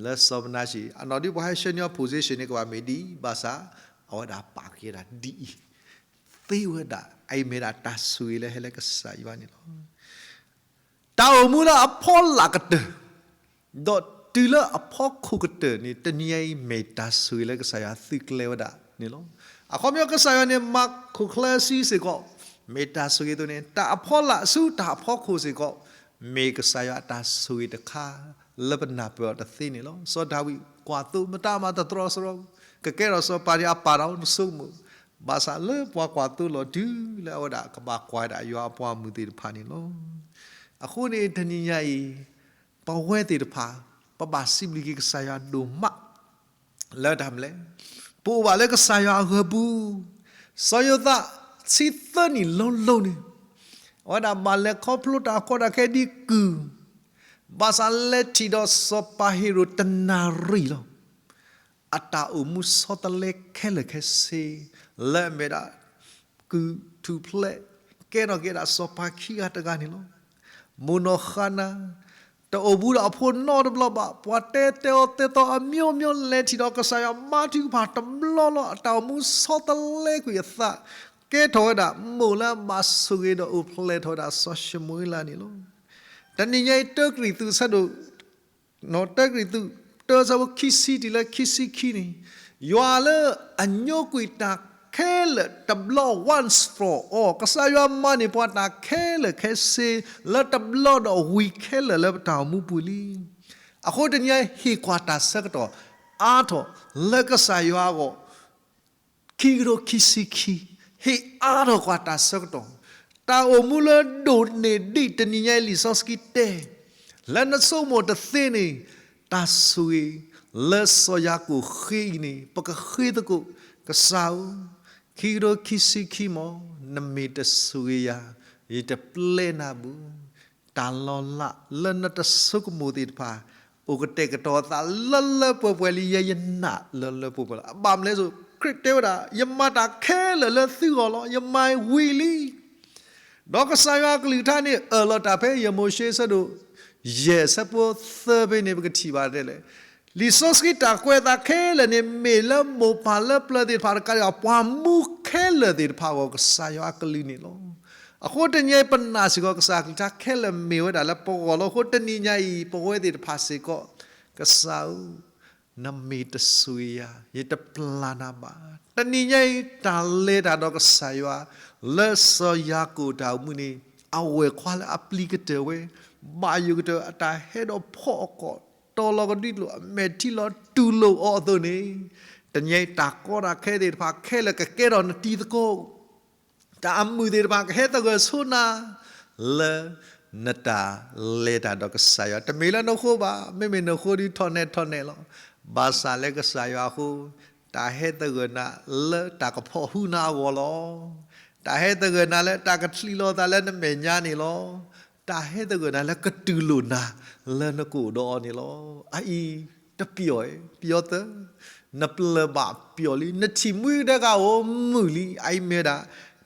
လၢစီၤမနၤၡ့, အနီၢ်ဒုးပှၤဟဲဆှၢန့ၢ်အီၤ position န့ၣ် ကဘၣ်မ့ၢ်ဒ်အံၤ, ဘၣ်ဆၣ် အဝဲဒၣ်ပာ်ကဲဒၣ်ဒ်အံၤ, သ့ဝဲဒၣ်, အအံၤမ့ၢ်ဒၣ်တၢ်ဆိၣ်ဂ့ၤလၢဟဲလၢကစၢ်ယွၤန့ၣ်လီၤ. တၢ်အိၣ်မူလၢအဖီလာ်ကတၢၢ်, ဒီး တုၤလၢအဖီခိၣ်ကတၢၢ်န့ၣ် တနံၤညါအံၤ မ့ၢ်တၢ်ဆိၣ်ဂ့ၤလၢကစၢ်ယွၤသုးကျဲၤဝဲဒၣ်န့ၣ်လီၤ. အခီပညီ ကစၢ်ယွၤန့ၣ် မၤခိၣ်ချၢအစုစ့ၢ်ကီး မ့ၢ်တၢ်ဆိၣ်ဂ့ၤအသိးန့ၣ် တၢ်အဖီလာ်ဆူတၢ်အဖီခိၣ်စ့ၢ်ကီး မ့ၢ်ကစၢ်ယွၤအတၢ်ဆိၣ်ဂ့ၤတခါ လၢပနၢ်ပၢၢ်အီၤတသ့န့ၣ်လီၤ. စီၤဒၤဝံးကွၢ်သိမတၤမၤတတြီဆရီ, ကကဲထီၣ်စီၤပၤန့ၣ်အပၢ်ဒီးနဆိကမိၣ်, ဘၣ်ဆၣ်လၢပှၤကွၢ်သိလီၤတုၤလၢအဝဲဒၣ်ကဘၣ်ကွၢ်ဝဲဒၣ်ယွၤအပှၤမုၢ်သ့ၣ်တဖၣ်န့ၣ်လီၤ. အဃိန့ၣ် တနံၤညါအံၤ ပဝဲသ့ၣ်တဖၣ် ပဘၣ်စံးဘျုးက့ၤကစၢ်ယွၤဒိၣ်မး လၢတၢ်မနုၤလဲၣ်, ပအိၣ်ဘၣ်လၢကစၢ်ယွၤအဂၢၤပူၤ, စီၤယိၤသး ဆံသၢနံၣ်လီၤလီၤန့ၣ် အဝဲဒၣ်ဘၣ်လဲၤခီဖျိတၢ်ကီတၢ်ခဲဒ်ကုၢ်, ဘၣ်ဆၣ်လဲၤထံၣ်ဒီးစီၤပၤဟ့ၤရိာ်တနၣ်ရံၣ်လီၤ. အတၢ်အိၣ်မူဆီတလဲခဲလၢာ်ခဲဆ့ လၢအမ့ၢ်ဒၣ် ကုၢ်ထူၣ်ဖျဲး ကဲထီၣ်က့ၤဒၣ်စီၤပၤခံဂၤတဂၤန့ၣ်လီၤ. မိၢ်နီၢ်ဃါနၤ တအိၣ်ဘူးဒီးအဖိနီတဘျီဘၣ်, ပှၤတဲတဲအီၤတဲသီအမျိုးမျိုး လဲၤထံၣ်ဒီးကစၢ်ယွၤမၤထုကဖၣ်တဘျီလီၤ. အတၢ်အိၣ်မူဆီတလဲကွံာ်အသး ကဲထီၣ်ဝဲဒၣ် မိၢ်လၢအဘၣ်ဆိၣ်ဂ့ၤဒီးအိၣ်ဖျဲၣ်ထီၣ်ဝဲဒၣ်စီၤၡမူၤအ့လးန့ၣ်လီၤ. တနံၤညါအံၤ တၢကရံၣ်သူးအဆၢဒိၣ် တၢကရံၣ်သူး တၢအဆၢဖိခံဆံတုၤလၢခံဆံခံန့ၣ်, ယွၤလၢအညိကွံာ်တၢ်ခဲလၢာ်တဘျီ once for all, ကစၢ်ယွၤမၤန့ၢ်ပှၤတၢ်ခဲလၢာ်ခဲဆ့ လၢတဘျီဒီးဝံၤခဲလၢာ်လၢပတၢ်အိၣ်မူပူၤလံ. အဃိတနံၤညါအံၤ ဟ့ၣ်ကွၢ်တၢ်ဆၢကတီၢ် အါထီၣ်လၢကစၢ်ယွၤအဂီၢ် ခံကထိခံဆံခံ, ဟ့ၣ်အါထီၣ်ကွၢ်တၢ်ဆၢကတီၢ်, တၢ်အိၣ်မူလၢဒိၣ်န့ၢ်ဒံးတနံၤညါအံၤ လံာ်စီဆှံတဲ, လၢနဆိကမိၣ်တသ့န့ၣ်, တၢ်ဆိၣ်ဂ့ၤလၢစီၤယၤကိာ်ဃ့အံၤန့ၣ် ပကဃ့သကိးကစၢ်ဧၢ, ခံကထိခံဆံခံမး, နမ့ၢ်တဆိၣ်ဂ့ၤယၤ, ယတပျဲနၤဘူး. တၢ်လီၤလးလၢနတဆိကမိၣ်သ့ၣ်တဖၣ် အိၣ်ကတဲာ်ကတီၤအသးလၢလၢပှဲၤပှဲၤလံ, ယဲယနာ်လၢလၢပှဲၤပှဲၤလီၤ. အဘၣ်မနုၤလဲၣ်, ခရံာ်တဲဝဲဒၣ် ယမၤတၢ်ခဲလၢာ်လၢသုဂီၢ်လီၤ, ယမၤဝံၤလံ. ဒီးကစၢ်ယွၤအကလုၢ်ကထါန့ၣ် အၢၣ်လီၤတၢ်ဖဲယမိၤၡ့အဆၢဒိၣ် ယဲၢ်အဆၢဖိသၢဖဲန့ၣ် ပကထံၣ်ဘၣ်ဒ်လဲၣ်. လံာ်စီဆှံတၢ်ကွဲးအသးခဲလၢာ်န့ၣ် မ့ၢ်လၢမိၢ်ပၢ်လၢပျၢၤသ့ၣ်တဖၣ်တကးဒံးဘၣ် ပှၤမူခဲလၢာ်သ့ၣ်တဖၣ်အဂီၢ် ကစၢ်ယွၤအကလုၢ်န့ၣ်လီၤ. အဃိတနံၤအံၤ ပနာ်စ့ၢ်ကီး ကစၢ်အကလုၢ်ကထါခဲလၢာ်မ့ၢ်ဝဲဒၣ်လၢပဂီၢ်လီၤ. အဃိတနံၤညါအံၤ ပဝဲသ့ၣ်တဖၣ်စ့ၢ်ကီး, ကစၢ်ဧၢ, နမ့ၢ်တဆိၣ်ဂ့ၤယၤ, ယတပျၢ်နၤဘၣ်. တနံၤညါအံၤ တၢ်လဲၤတၢ်ဒီးကစၢ်ယွၤ လၢစီၤယၤကိာ်တၢ်အိၣ်မူန့ၣ် အဝဲၢ်ခွါလၢအပျံၤကတၢၢ်ဝဲ, ဘၣ်ယိၣ်ကတၢၢ် အတၢ်ဟဲဒီးဖီၣ်အကီၢ် တီၤလီၤကဒွံကျိာ် အမဲာ်ထံလီၤတူၢ်လိာ်အီၤအသိးန့ၣ်, တနံၤညါအံၤ တၢ်ကီတၢ်ခဲသ့ၣ်တဖၣ်ခဲလၢာ် ကကဲထီၣ်နတံၤသကိး, တၢ်အမုာ်သ့ၣ်တဖၣ် ကဟဲသဂၢၢ်ဆိနၤ လၢနတၢ်လဲၤတၢ်ဒီးကစၢ်ယွၤ. တမ့ၢ်လၢနဃိဘၣ်, မ့မ့ၢ်နဃိဒီးထီၣ်နဲၣ်ထီၣ်နဲၣ်လီၤ. ဘၣ်ဆၣ်လၢကစၢ်ယွၤအဃိ, တၢ်ဟဲသဂၢၢ်နၤလၢတၢ်ကဖီၣ်ဟုနၤအဂီၢ်လီၤ. တၢ်ဟဲသဂၢၢ်နၤလၢတၢ်ကချံးလိာ်သးလၢနမဲာ်ညါန့ၣ်လီၤ. တၢ်ဟဲသဂၢၢ်နၤလၢကတူၢ်လိာ်နၤ လၢနကအိၣ်ဒီးအီၤန့ၣ်လီၤ. အအံၤတပျီၢ်, ပယီၤသၢ, နပျၢၤဘၣ်ပျီၢ်လံ, နထံၣ်မှံကဒဲကအိၣ်မုာ်လံ, အအံၤမ့ၢ်ဝဲဒၣ်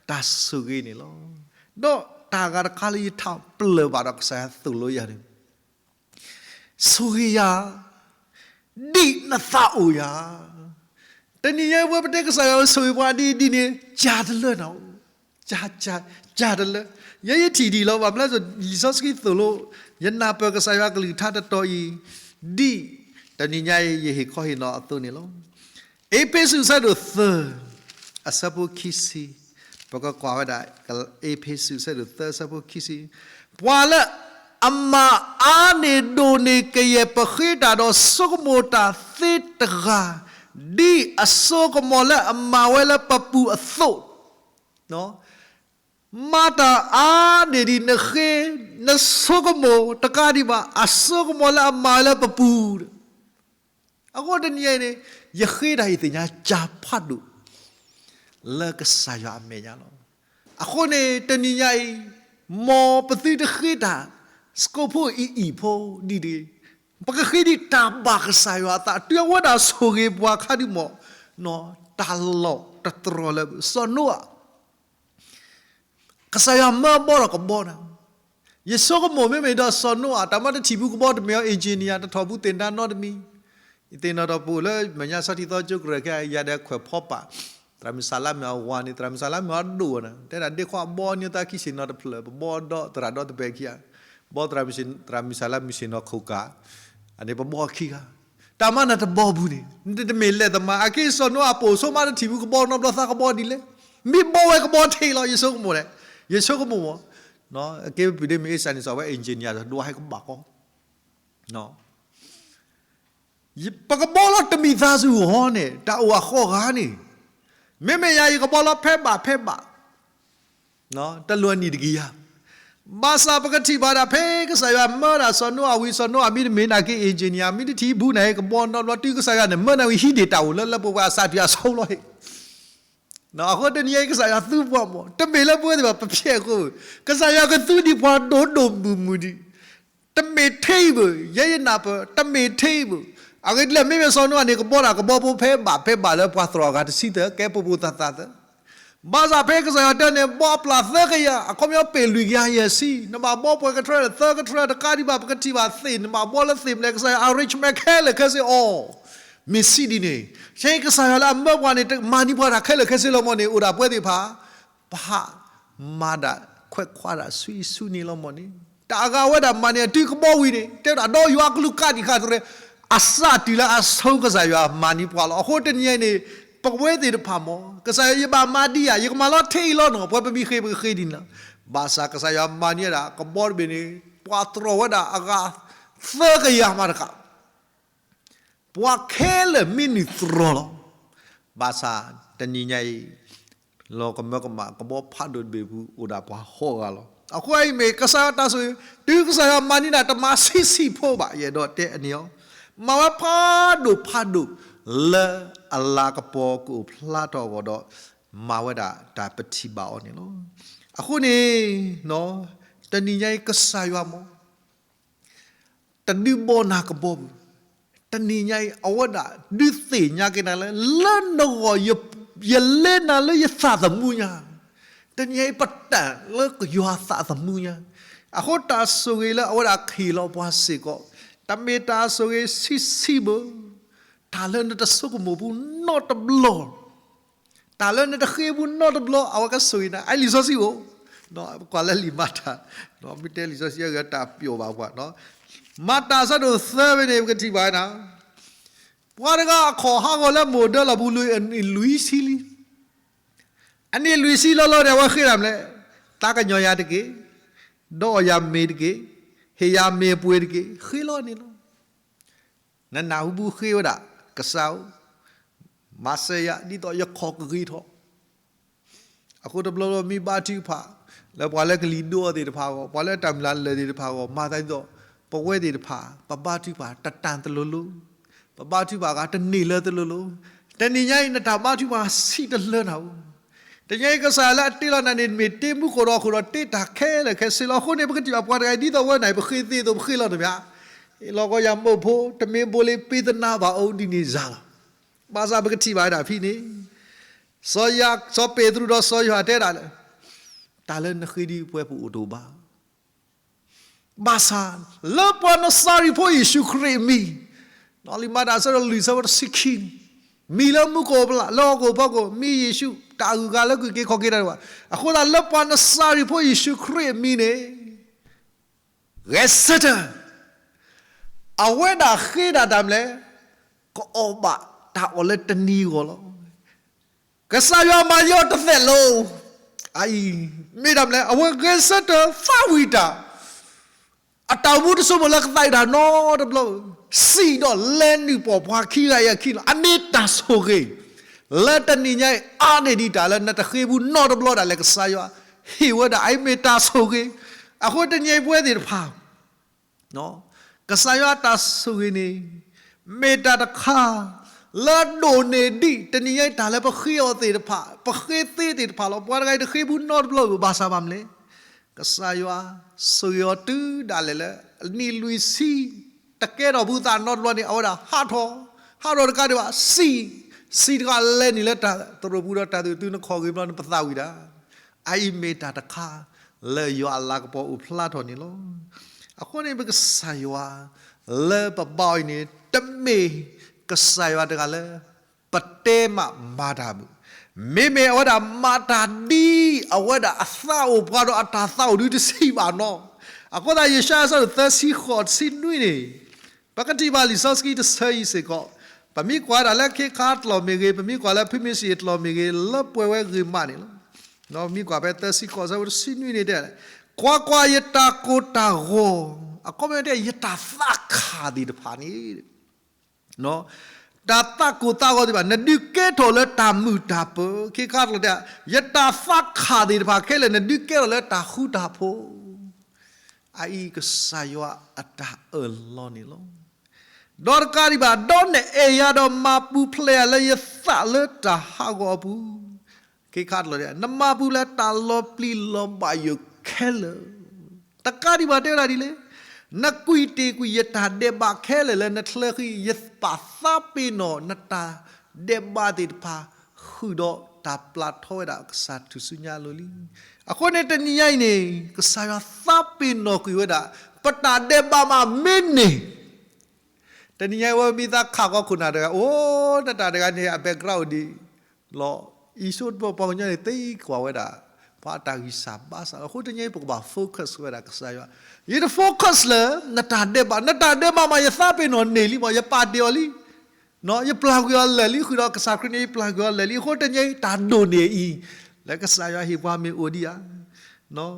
တၢ်ဆိၣ်ဂ့ၤန့ၣ်လီၤ. ဒီးတၢ်ဂၤတခါလၢယထီၣ်ပျၢၤဘၣ်ဒီးကစၢ်ယွၤသိၣ်လိယၤန့ၣ် ဆိၣ်ဂ့ၤယၤ ဒ်နသးအိၣ်ယၤ. တနံၤညါအံၤ ပဝဲပတဲကစၢ်ယွၤဆိၣ်ဂ့ၤပှၤဒ်အံၤဒ်န့ၣ် ကၢ်တလၢနၤ, ကၢ်, ကၢ်တလၢ. ယဲယထံၣ်ဒံးလီၤ, ဘၣ်မနုၤလဲၣ်, လံာ်စီဆှံသိၣ်လိ, ယနၢ်ပၢၢ်ကစၢ်ယွၤကလုၢ်ကထါတတီၤအံၤ, ဒ်တနံၤညါအံၤ ယဟ့ၣ်ခီဟ့ၣ်နီၤအသိးန့ၣ်လီၤ. အ့းဖ့းစူး အဆၢဒိၣ်သၢ, အဆၢဖိခံဆံ, ပကကွၢ်ဝဲဒၣ် အ့းဖ့းစူး အဆၢဒိၣ်သၢ အဆၢဖိခံဆံ, ပှၤလၢအမၤအါန့ၢ်ဒိၣ်န့ၢ်ကယဲၢ် ပဃ့တၢ်ဒီးဆိကမိၣ်တၢ်သ့တဂၤ, ဒ်အစိကမီၤလၢအမၤဝဲလၢပပူၤအသိး, မၤတၢ်အါန့ၢ်ဒံးနဃ့, နဆိကမိၣ်တကးဒံးဘၣ် အစိကမီၤလၢအမၤဝဲလၢပပူၤ အဃိတနံၤအံၤန့ၣ် ယဃ့တၢ်အံၤသ့ၣ်ညါ ကၢ်ဖးဒိၣ် လၢကစၢ်ယွၤအမဲာ်ညါလီၤ. အဃိန့ၣ် တနံၤညါအံၤ မ်ပသုတဃ့တၢ် စကိးဖိအံၤအံၤဖိဒ်န့ၣ်, ပကဃ့ဒံးတၢ်ဘၣ်ကစၢ်ယွၤအသး တုၤအဝဲဒၣ်ဆိၣ်ဂ့ၤပှၤခါဒုးမး, တၢ်လီၢ်တတြီၤလၢၤဘၣ်. စီၤနိအၤ ကစၢ်ယွၤမၢဘီဒီးကဘီနၤ, ယဆိကမိၣ်မ့မ့ၢ်ဒီးစီၤနိအၤ တၢ်မၤတထံၣ်ဘူးကဘီတမ့ၢ်အီၤ engineer တထီၣ်ဘူးသ့ၣ်နါနီတမံၤ, ယသ့ၣ်နီၣ်ထီၣ်ပအိၣ်လၢမဲာ်ညါဆီထံသီကၠိကရၢၢ်ခဲအံၤ ယၤဒီးခွဲးဖီပာ် သရၣ်မုၣ်စၢ်လါမုၣ်အဝၤန့ၣ် သရၣ်မုၣ်စၢ်လါမုၣ်အဒိၣ်နၤ တဲဒၣ်ဒ့ခွါဘီန့ၢ်သးခံဆ့ၣ်နီၤတဖျၢၣ် ပဘီဒီးသရၣ်ဒီတဘဲခံဂၤ, ဘီသရၣ်မုၣ်စၢ်လါမုၣ်ဆ့ၣ်နီၤခိၣ်ကး, အန့ၣ်ပဘီခံဂၤ, တၢ်မၤနၢၤတဘီပူၤန့ၣ် နတမ့ၢ်လဲၤသမါ အက့စီၤနိအၤပိာ်ဆိမးတထံၣ်ဘူးကဘီနီတဘျီသးကဘီဒ်လဲၣ်, မ့ၢ်ဘီဝဲကဘီထံးလီၤ ယဆိကမိၣ်လဲၣ်, ယဆိကမိၣ်မး, အက့ပဒ့မ့ၢ်အ့ၣ်စၢ်န့ၣ် စီၤဝဲ engineer ဒိးဟဲကဘၣ်ကီ ပကဘီလီၤတမံၤသးစူၤဟီန့ၣ် တၢ်အိၣ်အဃိဂၤန့ၣ်, မ့မ့ၢ်ယၤယကဘီလီၤဖဲဘၣ်ဖဲဘၣ် တလိၣ်အနံၣ်တကယၤ, ဘၣ်ဆၣ်ပကထံၣ်ဘၣ်ဒၣ်ဖဲကစၢ်ယွၤမၢဒၣ်စီၤနိအၤဝံၤ စီၤနိအၤမ့တမ့ၢ်နာ်က့ engineer မ့ၢ်တထံၣ်ဘူးန့ၣ် ကဘီနီတဘျီတုၤကစၢ်ယွၤန့ၣ် မၢနၤဝံၤဟံးန့ၢ်တၢ်အိၣ်လၢလၢပှဲၤပှဲၤအစးထံးအဆိလီၤဟ့ၣ် အဃိတနံၤအံၤကစၢ်ယွၤသူပှၤမး တမ့ၢ်လၢပဝဲသ့ၣ်ဘၣ်ပဖျဲးအဃိ, ကစၢ်ယွၤကသူဒံးပှၤဒိၣ်ဒိၣ်မုၢ်မုၢ်ဒံး, တမ့ၢ်ထဲအံၤဘၣ် ယဲယနၢ်ပၢၢ် တမ့ၢ်ထဲအံၤဘၣ်, အဂ့ၢ်ဒ်လဲၣ် မ့မ့ၢ်စီၤနိအၤန့ၣ် ကဘီတၢ်ကဘီဖိဖဲဘၣ်ဖဲဘၣ်လၢပှၤသရိာ်အဂၤတဆံသၢ ကဲပိာ်ပိာ်သၣ်သၣ်သၢ ဘၣ်ဆၣ်ဖဲကစၢ်ယွၤတဲန့ၣ် ဘီအပျၢ်သၢကယၤ အခီပညီပ့ၢ်လွံၢ်ကယၤယဲၢ်ဆံ နဘၣ်ဘီပှဲၤကထြၢ သၢကထြၢတကးဒံးဘၣ် ပကထံၣ်ဘၣ်သ့ၣ် နဘၣ်ဘီလၢသ့ၣ်မလဲၣ် ကစၢ်ယွၤ arrangement ခဲလၢာ်ခဲဆ့အီၤ, မ့ၢ်စံးဒ်န့ၣ်, ကစၢ်ယွၤလၢအမၢပှၤန့ၣ် မၤန့ၢ်ပှၤတၢ်ခဲလၢာ်ခဲဆ့လီၤမးန့ၣ် အိၣ်ဒၣ်ပဝဲသ့ၣ်တဖၣ် ပဟးမၤဒၣ်ခွဲးခွါဒၣ်ဆူအံၤဆူန့ၣ်လီၤမးန့ၣ်, တၢ်အဂၤဝဲဒၣ်မၤန့ၢ်အတုၤကဘီဝံၤန့ၣ် တဲဝဲဒၣ်ဒီးယွၤအကလုၢ်ကးဒံးဃာ်တရံး အစးတုၤလၢအဆိကစၢ်ယွၤမၤန့ၢ်ပှၤလီၤ. အဃိတနံၤအံၤန့ၣ် ပဝဲသ့ၣ်တဖၣ်မး ကစၢ်ယွၤ ယဘၣ်မၤဒ်ယၤ ယကမၤလီၤထဲအံၤလီၤနီၤ ပဝဲပမ့ၢ်ဃ့ပကဃ့ဒ်န့ၣ်လီၤ. ဘၣ်ဆၣ်ကစၢ်ယွၤမၤန့ၢ်ဝဲဒၣ် ကဘီတဘ့ၣ်န့ၣ် ပှၤသရိာ်ဝဲဒၣ်အဂၤသၢကယၤမးတကး ပှၤခဲလၢာ်မ့ၢ်နုာ်သရိာ်လီၤ. ဘၣ်ဆၣ်တနံၤညါအံၤ လီၤကမၢကမၣ် ကဘီဖးဒိၣ်တဘ့ၣ်ပူၤအိၣ်ဒၣ်ပှၤဃိးဂၤလီၤ. အဃိအံၤမ့ၢ်ကစၢ်ယွၤတၢ်ဆိၣ်ဂ့ၤ တုၤကစၢ်ယွၤမၤန့ၢ်ဒၣ်တမၤဆံးဆံးဖိဘၣ် ယအဲၣ်ဒိးတဲအန့ၣ်အီၤ, မၤဝဲဖးဒိၣ်ဖးဒိၣ်လၢအလၤကပီၤကအိၣ်ဖျါထီၣ်အဂီၢ်ဒီး မၤဝဲဒၣ်တၢ်ပထံၣ်ဘၣ်အီၤန့ၣ်လီၤ. အဃိန့ၣ် တနံၤညါအံၤကစၢ်ယွၤမး တဒုးဘီနၤကဘီပူၤ, တနံၤညါအံၤ အဝဲဒၣ်ဒုးသ့ၣ်ညါက့ၤနၤလၢ လၢနဂီၢ် ယလဲၤနၤလၢယသးသမူညါ, တနံၤညါအံၤ ပတၢ်လၢယွၤသးသမူညါ, အဃိတၢ်ဆိၣ်ဂ့ၤလၢအဝဲဒၣ်ကဟ့ၣ်လီၤပှၤစ့ၢ်ကီး, တမ့ၢ်တၢ်ဆိၣ်ဂ့ၤဆံးဆံးဘၣ်, တၢ်လၢနတဆိကမိၣ်ပူၤနီတဘျီ တၢ်လၢနတဃ့ဘူးနီတဘျီ အဝဲကဆိၣ်ဂ့ၤနၤ အလံာ်စီဆှံအိၣ်, ကွၢ်လၢလံာ်မၤတၢ်, မ့ၢ်တဲလံာ်စီဆှံအဂ့ၢ်တၢ်ပျီဘၣ်ပှၤ, မၤတၢ်အဆၢဒိၣ်သၢဖဲန့ၣ် ပကထံၣ်ဘၣ်နၤ, ပှၤတဂၤအခီၣ်ဟးဂီၤလၢမိၢ်ဒၢလီၢ်ပူၤလွံၢ်အနံၣ်လွံၢ်ဆံလံ, အနံၣ်လွံၢ်ဆံလီၤလီၤန့ၣ် အဝဲဃ့တၢ်မနုၤလဲၣ်, သးကညီၤယၤတက့ၢ်, ဒီးအီၣ်ယၤမ့ၤတက့ၢ်, ဟ့ၣ်ယၤမ့ၤအပှ့ၤတက့ၢ် ဃ့လီၤန့ၣ်လီၤ. နနၢ်ဟူပူၤဃ့ဝဲဒၣ် ကစၢ်ဧၢ, မၤစၢၤယၤ ဒ်သိးယခီၣ်ကဂ့ၤထီၣ်, အဃိတဘျီဘျီမ့ၢ်ဘါထုကဖၣ် လၢပှၤလၢကလံၤဒိအီၤသ့ၣ်တဖၣ်အဂီၢ် ပှၤလၢတၢ်မုၢ်လၢ်လၢာ်သ့ၣ်တဖၣ်အဂီၢ် မၤသးဒ်သိး ပဝဲသ့ၣ်တဖၣ် ပဘါထုကဖၣ်တတၢ်တလိၤလိၤ, ပဘါထုကဖၣ်ဂၤတန့ၢ်လၢတလိၤလိၤ, တနံၤညါအံၤ နတၢ်ဘါထုကဖၣ်ဆံးတလၢနၤဧိၤ, တနံၤညါအံၤ ကစၢ်လၢအတ့လီၤနၤန့ၣ် မ့ၢ်တ့မူခိၣ်ဒီးခိၣ်ဒီးတ့တၢ်ခဲလၢာ်ခဲဆ့လီၤ. အဃိန့ၣ် ပကထံၣ်ဘၣ်ပှၤတဂၤအံၤ ဒ်သိးဝဲန့ၣ် ပဃ့သ့သိးပဃ့လီၤတမ့ၢ်ဧါ, လီၤကီယၤမိၢ်ဖိ တမ့ၢ်ဘိလ့ ပ့ၤသနာ်ဘၣ်အိၣ်ဒ်န့ၣ်စ့ၢ်လီၤ. ဘၣ်ဆၣ်ပကထံၣ်ဘၣ်ဝဲဒၣ်ဖဲန့ၣ် စီၤယၤ စီၤပ့းတရူးဒီးစီၤယိၤဟၣ်တဲဒၣ်လၢ တၢ်လၢနဃ့ဒ်ပဝဲပအိၣ်တအိၣ်ဘၣ်. ဘၣ်ဆၣ် လၢပှၤနစၤရ့းဖိယ့ၣ်ၡူးခရံာ်အမံၤ, နီၢ်လံာ်မၤတၢ်အဆၢဒိၣ်လွံၢ်ဆၢဖိတဆံခံန့ၣ်, မံၤလၢမူခိၣ်လၢဟီၣ်ခိၣ်ဖီခိၣ် မံၤယ့ၣ်ၡူး တၢ်အဂုၤအဂၤလၢကွံာ်က့ၤခီၣ်က့ၤတၢ်ဒံးဘၣ်. အဃိသတးလၢပှၤနစၤရ့းဖိယ့ၣ်ၡူးခရံာ်အမံၤန့ၣ် ဂဲၤဆၢထၢၣ်, အဝဲဒၣ်ဃ့ဒၣ်တၢ်မနုၤလဲၣ်, ကအီၣ်ဘၣ်တၢ်အီၣ်လၢတနံၤအဂီၢ်လီၤ. ကစၢ်ယွၤမၤယီၤတသ့ၣ်လိၤ, အအံၤ မ့ၢ်တၢ်မနုၤလဲၣ် အဝဲဂဲၤဆၢထၢၣ်သးဝံၣ်တၢ် အတၢ်အိၣ်မူတစိၢ်ဖိလၢကသးဝံၣ်တၢ်နီတဘျီ, စံးဒီးလဲၤနုာ်ပိာ်ပှၤခံဂၤအံၤအခံလီၤ. အမ့ၢ်တၢ်ဆိၣ်ဂ့ၤ လၢတနံၤညါအံၤ အါန့ၢ်ဒံးတၢ်လၢနတဃ့ဘူးနီတဘျီဒၣ်လဲာ် ကစၢ်ယွၤဟ့ၣ်ဝဲဒၣ် အအံၤမ့ၢ်တၢ်ဆိၣ်ဂ့ၤ. အဃိတနံၤအံၤပဝဲသ့ၣ်တဖၣ် ကစၢ်ယွၤအတၢ်ဆိၣ်ဂ့ၤန့ၣ် မ့ၢ်တၢ်တခါ လၢအဒိၣ်န့ၢ်ဒံး တနံၤညါအံၤတၢ်လၢပဃ့အီၤသ့ၣ်တဖၣ် ပဃ့သ့သ့ၣ်တဖၣ်လီၤ. ပှၤတဂၤအံၤတဃ့ဘူးနီတဘျီဘၣ် ဘၣ်ဆၣ်မနုၤလဲၣ်, ကစၢ်ယွၤဆိၣ်ဂ့ၤအီၤတုၤဒၣ်လဲာ်လၢ အနံၣ်လွံၢ်ဆံ တကဲထီၣ်ဘူးသးနီတဘျီန့ၣ် အဝဲဒၣ်ဟးထီၣ်, ဟးထီၣ်တကးဒံးဘၣ် စံး, စံးတခါလဲၤနုာ်လၢတၢ်သရိာ်ပူၤဒီးတၢ်သ့ၣ်သုနခီၣ်ဂ့ၤဘျီန့ၣ် ပသးဝံၣ်တၢ် အအံၤမ့ၢ်တၢ်တခါ လၢယွၤအလၤကပီၤအိၣ်ဖျါထီၣ်န့ၣ်လီၤ. အဃိန့ၣ် ပကစၢ်ယွၤ လၢပဘါအီၤအံၤန့ၣ် တမ့ၢ်ကစၢ်ယွၤတဂၤလၢ ပတဲမးမၤတၢ်ဘၣ်, မ့မ့ၢ်အဝဲဒၣ်မၤတၢ်ဒ်အဝဲဒၣ်အသးအိၣ်ပှၤဒီးအတၢ်သးအိၣ်ဒုတဆံးဘၣ်နီၤ. အဃိသတး ယၡါယၤ အဆၢဒိၣ်သၢဆံဃိး တဆံနွံန့ၣ် ပကထံၣ်ဘၣ်လံာ်စီဆှံတဆၢအံၤစ့ၢ်ကီး, ပမ့ၢ်ကွၢ်ဒၣ်လၢခ့ခါအကျိာ်မ့ၢ်ဂ့ၤ, ပမ့ၢ်ကွၢ်လၢဖုမ့ၢ်စံၣ်အကျိာ်မ့ၢ်ဂ့ၤ, လၢပှဲၤဝဲဂ့ၤမးန့ၣ်လီၤ. မ့ၢ်ကွၢ်ဖဲသၢဆံဃိးဆၢဖိတဆံနွံန့ၣ်တဲ, ကွၢ်ကွၢ်, ယတၢ်ကိၢ်တၢ်ဂီၤ, အခီပညီတဲ ယတၢ်သးခးသ့ၣ်တဖၣ်န့ၣ် တၢ်သးကိၢ်သးဂီၤသ့ၣ်တဖၣ်, နဒုးကဲထီၣ်လၢတၢ်မုာ်တၢ်ပၢၤ, ခ့ခါအကျိာ်တဲ, ယတၢ်သးခးသ့ၣ်တဖၣ်ခဲလၢာ် နဒုးကဲထီၣ်လၢတၢ်ဃူတၢ်ဖိး, အအံၤကစၢ်ယွၤအတၢ်အၢၣ်လီၤန့ၣ်လီၤ. ဒီးတကးဒံးဘၣ်, ဒီးနအဲၣ်ယၤဒီးမၤပူၤဖျဲးယၤလၢယသးလၢတၢ်ဟးဂီၤအပူၤ, ခ့ခါအကျိာ်တဲ, နမၤပူၤဖျဲးတၢ်လီၤပျံၤလီၤဘၣ်ယိာ်ခဲလၢာ် တကးဒံးဘၣ်တဲဝဲဒၣ်ဒ်လဲၣ်, နကွံာ်တ့ၢ်ကွံာ်ယတၢ်ဒဲးဘးခဲလၢာ်လၢနချၢဃံ, ယပာ်သးပ့ၤနီၣ် နတၢ်ဒဲးဘးသ့ၣ်တဖၣ် ဃုာ်ဒီးတၢ်ပျၢ်ထီဝဲဒၣ်ကစၢ်ထူၣ်စုညါအလိၤလံ. အဃိန့ၣ်တနံၤညါအံၤန့ၣ် ကစၢ်ယွၤသးပ့ၤနီၣ်ကွံာ်ဝဲဒၣ် ပတၢ်ဒဲးဘးမးမ့ၢ်န့ၢ် တနံၤညါအံၤဝဲမ့ၢ်သးခးဃီခိၣ်နၢ်တဂၤ, အိၣ် နတၢ်တဂၤန့ၣ် အ background အိၣ်ဒံးလီၤ. အံၤဆိပှၤကညီန့ၣ် သံကွၢ်ဝဲဒၣ် ပှၤအတၢ်ဂံၢ်စၢ်ဘါစၢ်လီၤ. အဃိတနံၤညါအံၤ ပကဘၣ် focus ဝဲဒၣ်ကစၢ်ယွၤ, ယတ focus လၢ နတၢ်ဒဲးဘး, နတၢ်ဒဲးဘးမး ယသးပ့ၤနီၣ်န့ၢ်လံမး, ယပာ်တ့ၢ်အီၤလံ ယပျၢ်ကွံာ်အီၤလၢာ်လံ, ဃုာ်ဒီးကစၢ်ခရံာ်န့ၣ် ယပျၢ်ကွံာ်အီၤလၢာ်လံ. အဃိတနံၤညါအံၤ တၢ်ဒိၣ်န့ၢ်အံၤ လၢကစၢ်ယွၤဟ့ၣ်ပှၤမ့ၢ်အိၣ်ဒံးဧါ.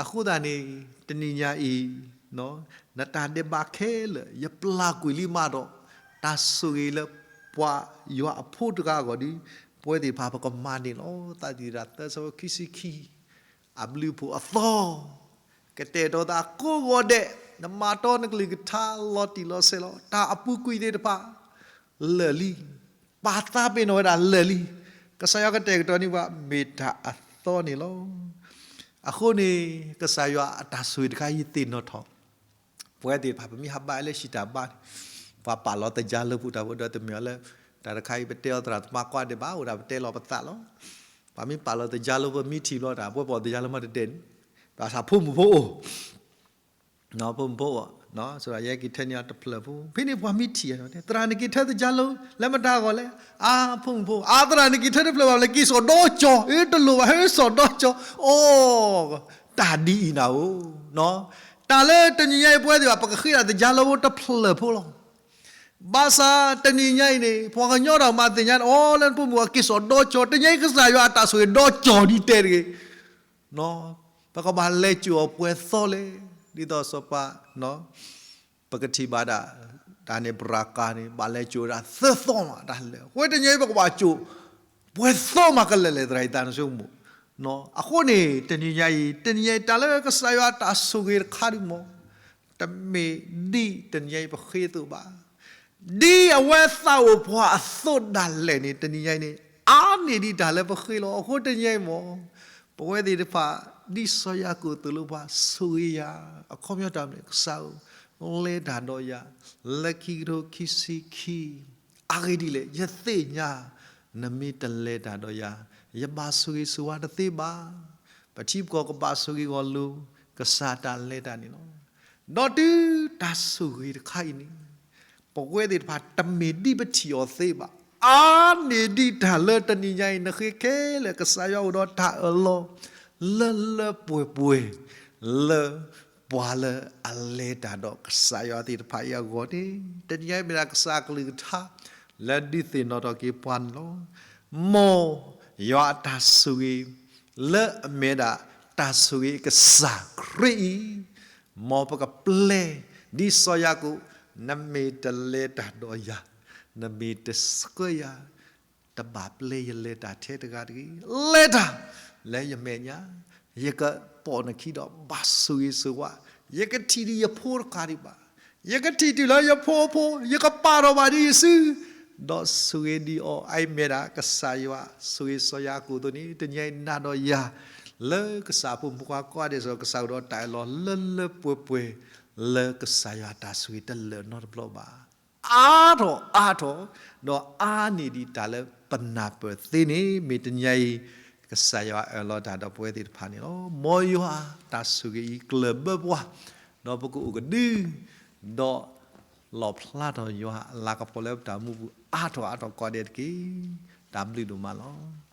အဃိသတးန့ၣ် တနံၤညါအံၤ နတၢ်ဒဲးဘးခဲလၢာ် ယပျၢ်ကွံာ်လံမးဒီး တၢ်ဆိၣ်ဂ့ၤလၢပှၤယွၤအဖိတဂၤအဂီၢ်ဒီး ပဝဲသ့ၣ်တဖၣ်ပကမၤန့ၢ်လီၤ. သးသယုၢ်တၢ်သၢဆၢဖိခံဆံခံ အဘျုးအဖှိၣ်အသီ ကတဲာ်ကတီၤသးကိးဂီၤဒဲး, နမၤတီနကလုၢ်ကထါလီၤတံၢ်လီၤဆဲးလီၤ. တၢ်အပူၤကွံာ်သ့ၣ်တဖၣ် လၢာ်လံ, ပာ်သးပ့ၤနီၣ်ဝဲဒၣ်လၢာ်လံ. ကစၢ်ယွၤကတဲာ်ကတီၤန့ၢ်ပှၤ မ့ၢ်တၢ်အသီန့ၣ်လီၤ. အဃိန့ၣ် ကစၢ်ယွၤအတၢ်ဆိၣ်ဂ့ၤတခါအံၤသ့ၣ်နီၣ်ထီၣ် ပဝဲသ့ၣ်တဖၣ် ပမ့ၢ်ဟးဘါလၢဟံၣ်တၢ်ဘါန့ၣ်, ပှၤပာ်လီၤသကြားလၢပူၤတၢ်ဖိဒီးတမ့ၢ်အီၤလၢ တၢ်တခါအံၤပတဲအီၤသရၣ်သမါကွၢ်ဒဲးဘၣ်, အိၣ်ဒၣ်ပတဲလီၤပသးလီၤ. ပှၤမ့ၢ်ပာ်လီၤသကြားလၢပမ့ၢ်ထံၣ်ဘျီတၢ် ပှၤပာ်သကြားလၢမ့ၢ်တဒဲးန့ၣ်, ဘၣ်ဆၣ်ဖိမုၣ်ဖိအိၣ် ဖိမုၣ်ဖိအိၣ်, ဆိဒၣ်ယဲက့ၤထၢန့ၢ်အီၤတဖျၢၣ်ဖိ, ဖဲန့ၣ်ပှၤမ့ၢ်ထံၣ်အီၤ သရၣ်နက့ၤထၢသကြားလၢ လၢမတၤအဂီၢ်လဲၣ်. အါ ဖိမုၣ်ဖိ, အါ သရၣ်နက့ၤထၢတဖျၢၣ်ဘၣ် နက့ၤစီၣ်ဒီကၠီ, အ့ တလိၣ်ဘၣ် ဟဲစီၣ်ဒီကၠီ, အိ တၢ်ဒ်အံၤနၤဧိၤ, တၢ်လၢတနံၤညါအံၤပဝဲသ့ၣ်ဘၣ် ပကဃ့ဒၣ်သကြားလၢဖိတဖျၢၣ်ဖိလီၤ. ဘၣ်ဆၣ်တနံၤညါအံၤန့ၣ် ပှၤကညီတၢ်မၤသ့ၣ်ညါ အိ လၢနဖိမုၣ်အက့ၤစီၣ်ဒီကၠီ, တနံၤညါအံၤကစၢ်ယွၤအတၢ်ဆိၣ်ဂ့ၤဒီကၠီဒ်တဲတဂ့ၤ ပကဘၣ်လဲၤစိာ်အီၤပှဲၤသီလဲၣ်. ဒ်သိးစီၤပၤ ပကထံၣ်ဘၣ်ဒၣ် တၢ်န့ၣ် ပရၤကၤန့ၣ် ဘၣ်လဲၤစိာ်ဝဲဒၣ်သၢသီမးတၢ်လဲၣ်. အဃိတနံၤညါအံၤပကဘၣ်စိာ် ပှဲၤသီမးကလဲာ်လဲၣ် သရၣ်အံၤသးနဆိကမိၣ်. အဃိန့ၣ် တနံၤညါအံၤ တနံၤညါအံၤ တၢ်လၢကစၢ်ယွၤအတၢ်ဆိၣ်ဂ့ၤတခါဒ်မး တမ့ၢ်ဒ်တနံၤညါအံၤပဃ့အသိးဘၣ်. ဒ်အဝဲသးအိၣ်ပှၤအသိးဒၣ်လဲာ်န့ၣ် တနံၤညါအံၤန့ၣ် အါန့ၢ်ဒံးတၢ်လၢပဃ့လီၤ. အဃိတနံၤညါအံၤမး ပဝဲသ့ၣ်တဖၣ် ဒ်စီၤယၤကိာ်သိၣ်လိပှၤ ဆိၣ်ဂ့ၤယၤ, အခီပညီတၢ်မနုၤလဲၣ် ကစၢ်ဧၢ, လဲၤတၢ်ဒီးယၤ လၢခံကထိခံဆံခံ အဂ့ၢ်ဒ်လဲၣ် ယသ့ၣ်ညါ နမ့ၢ်တလဲၤတၢ်ဒီးယၤ ယဘၣ်ဆိၣ်ဂ့ၤဆိၣ်ဝါတသ့ဘၣ်. ပထံပကီၢ်ကဘၣ်ဆိၣ်ဂ့ၤဂီၢ်လိၤ ကစၢ်တၢ်လဲၤတၢ်န့ၣ်လီၤ. ဒီးတုၤတၢ်ဆိၣ်ဂ့ၤတခါအံၤန့ၣ် ပဝဲသ့ၣ်တဖၣ်တမ့ၢ်ဒ်ပထံၣ်အီၤသ့ဘၣ်. အါန့ၢ်ဒံးတၢ်လၢတနံၤညါအံၤ နဃ့ခဲလၢာ် ကစၢ်ယွၤအိၣ်ဒီးတၢ်အၢၣ်လီၤ လၢလၢပှဲၤပှဲၤ လၢပှၤလၢအလဲၤတၢ်ဒီးကစၢ်ယွၤသ့ၣ်တဖၣ်အံၤအဂီၢ်န့ၣ် တနံၤညါအံၤမ့ၢ်ဒၣ်ကစၢ်အကလုၢ်ကထါ လၢဒုးသ့ၣ်နီၣ်ထီၣ်က့ၤပှၤန့ၣ်လီၤ. မ်ယွၤအတၢ်ဆိၣ်ဂ့ၤ လၢအမ့ၢ်ဒၣ်တၢ်ဆိၣ်ဂ့ၤကစၢ်ခရံာ်အံၤ မ်ပကပျဲ ဒ်စီၤယၤကိာ် နမ့ၢ်တလဲၤတၢ်ဒီးယၤ, နမ့ၢ်တဆှၢယၤ, တဘၣ်ပျဲယလဲၤတၢ်ထဲတဂၤတဂ့ၤ. လဲၤတၢ်လၢယမဲာ်ညါ, ယကပိာ်နခံဒီးဘၣ်ဆိၣ်ဂ့ၤဆိၣ်ဝါ, ယကထံၣ်ဒံးယဖိတကးဒံးဘၣ်, ယကထံၣ်တုၤလၢယဖိအဖိ, ယကပာ်ထီၣ်ဘၣ်ဒံးယစု ဒီးဆိၣ်ဂ့ၤဒံးအီၤ အအံၤမ့ၢ်ဒၣ်ကစၢ်ယွၤဆိၣ်ဂ့ၤစီၤယၤကိာ်အသိးန့ၣ် တနံၤညါအံၤနၤဒီးယၤ လၢကစၢ်အဖိမုၣ်ဖိခွါကိးဂၤဒဲးစ့ၢ်ကီး ကစၢ်အိၣ်ဒီးတၢ်အၢၣ်လီၤလၢလၢပှဲၤပှဲၤ လၢကစၢ်ယွၤအတၢ်ဆိၣ်ဂ့ၤတလၢာ်နီတဘျီဘၣ်. အါထီၣ်အါထီၣ် ဒီးအါန့ၢ်ဒံးတၢ်လၢပနၢ်ပၢၢ်သ့န့ၣ် မ့ၢ်တနံၤညါအံၤ ကစၢ်ယွၤအၢၣ်လီၤတၢ်ဒီးပဝဲသ့ၣ်တဖၣ်န့ၣ်လီၤ. မ်ယွၤတၢ်ဆိၣ်ဂ့ၤအံၤကျၢၢ်ဘၢပှၤ, ဒီးပကအိၣ်ကဒု ဒီးလီၣ်ဖျါထီၣ်ယွၤအလၤကပီၤလၢပတၢ်အိၣ်မူပူၤ အါထီၣ်အါထီၣ်ကိးဂၤဒဲးတက့ၢ်. တၢ်ဘျုးဒိၣ်မးလီၤ.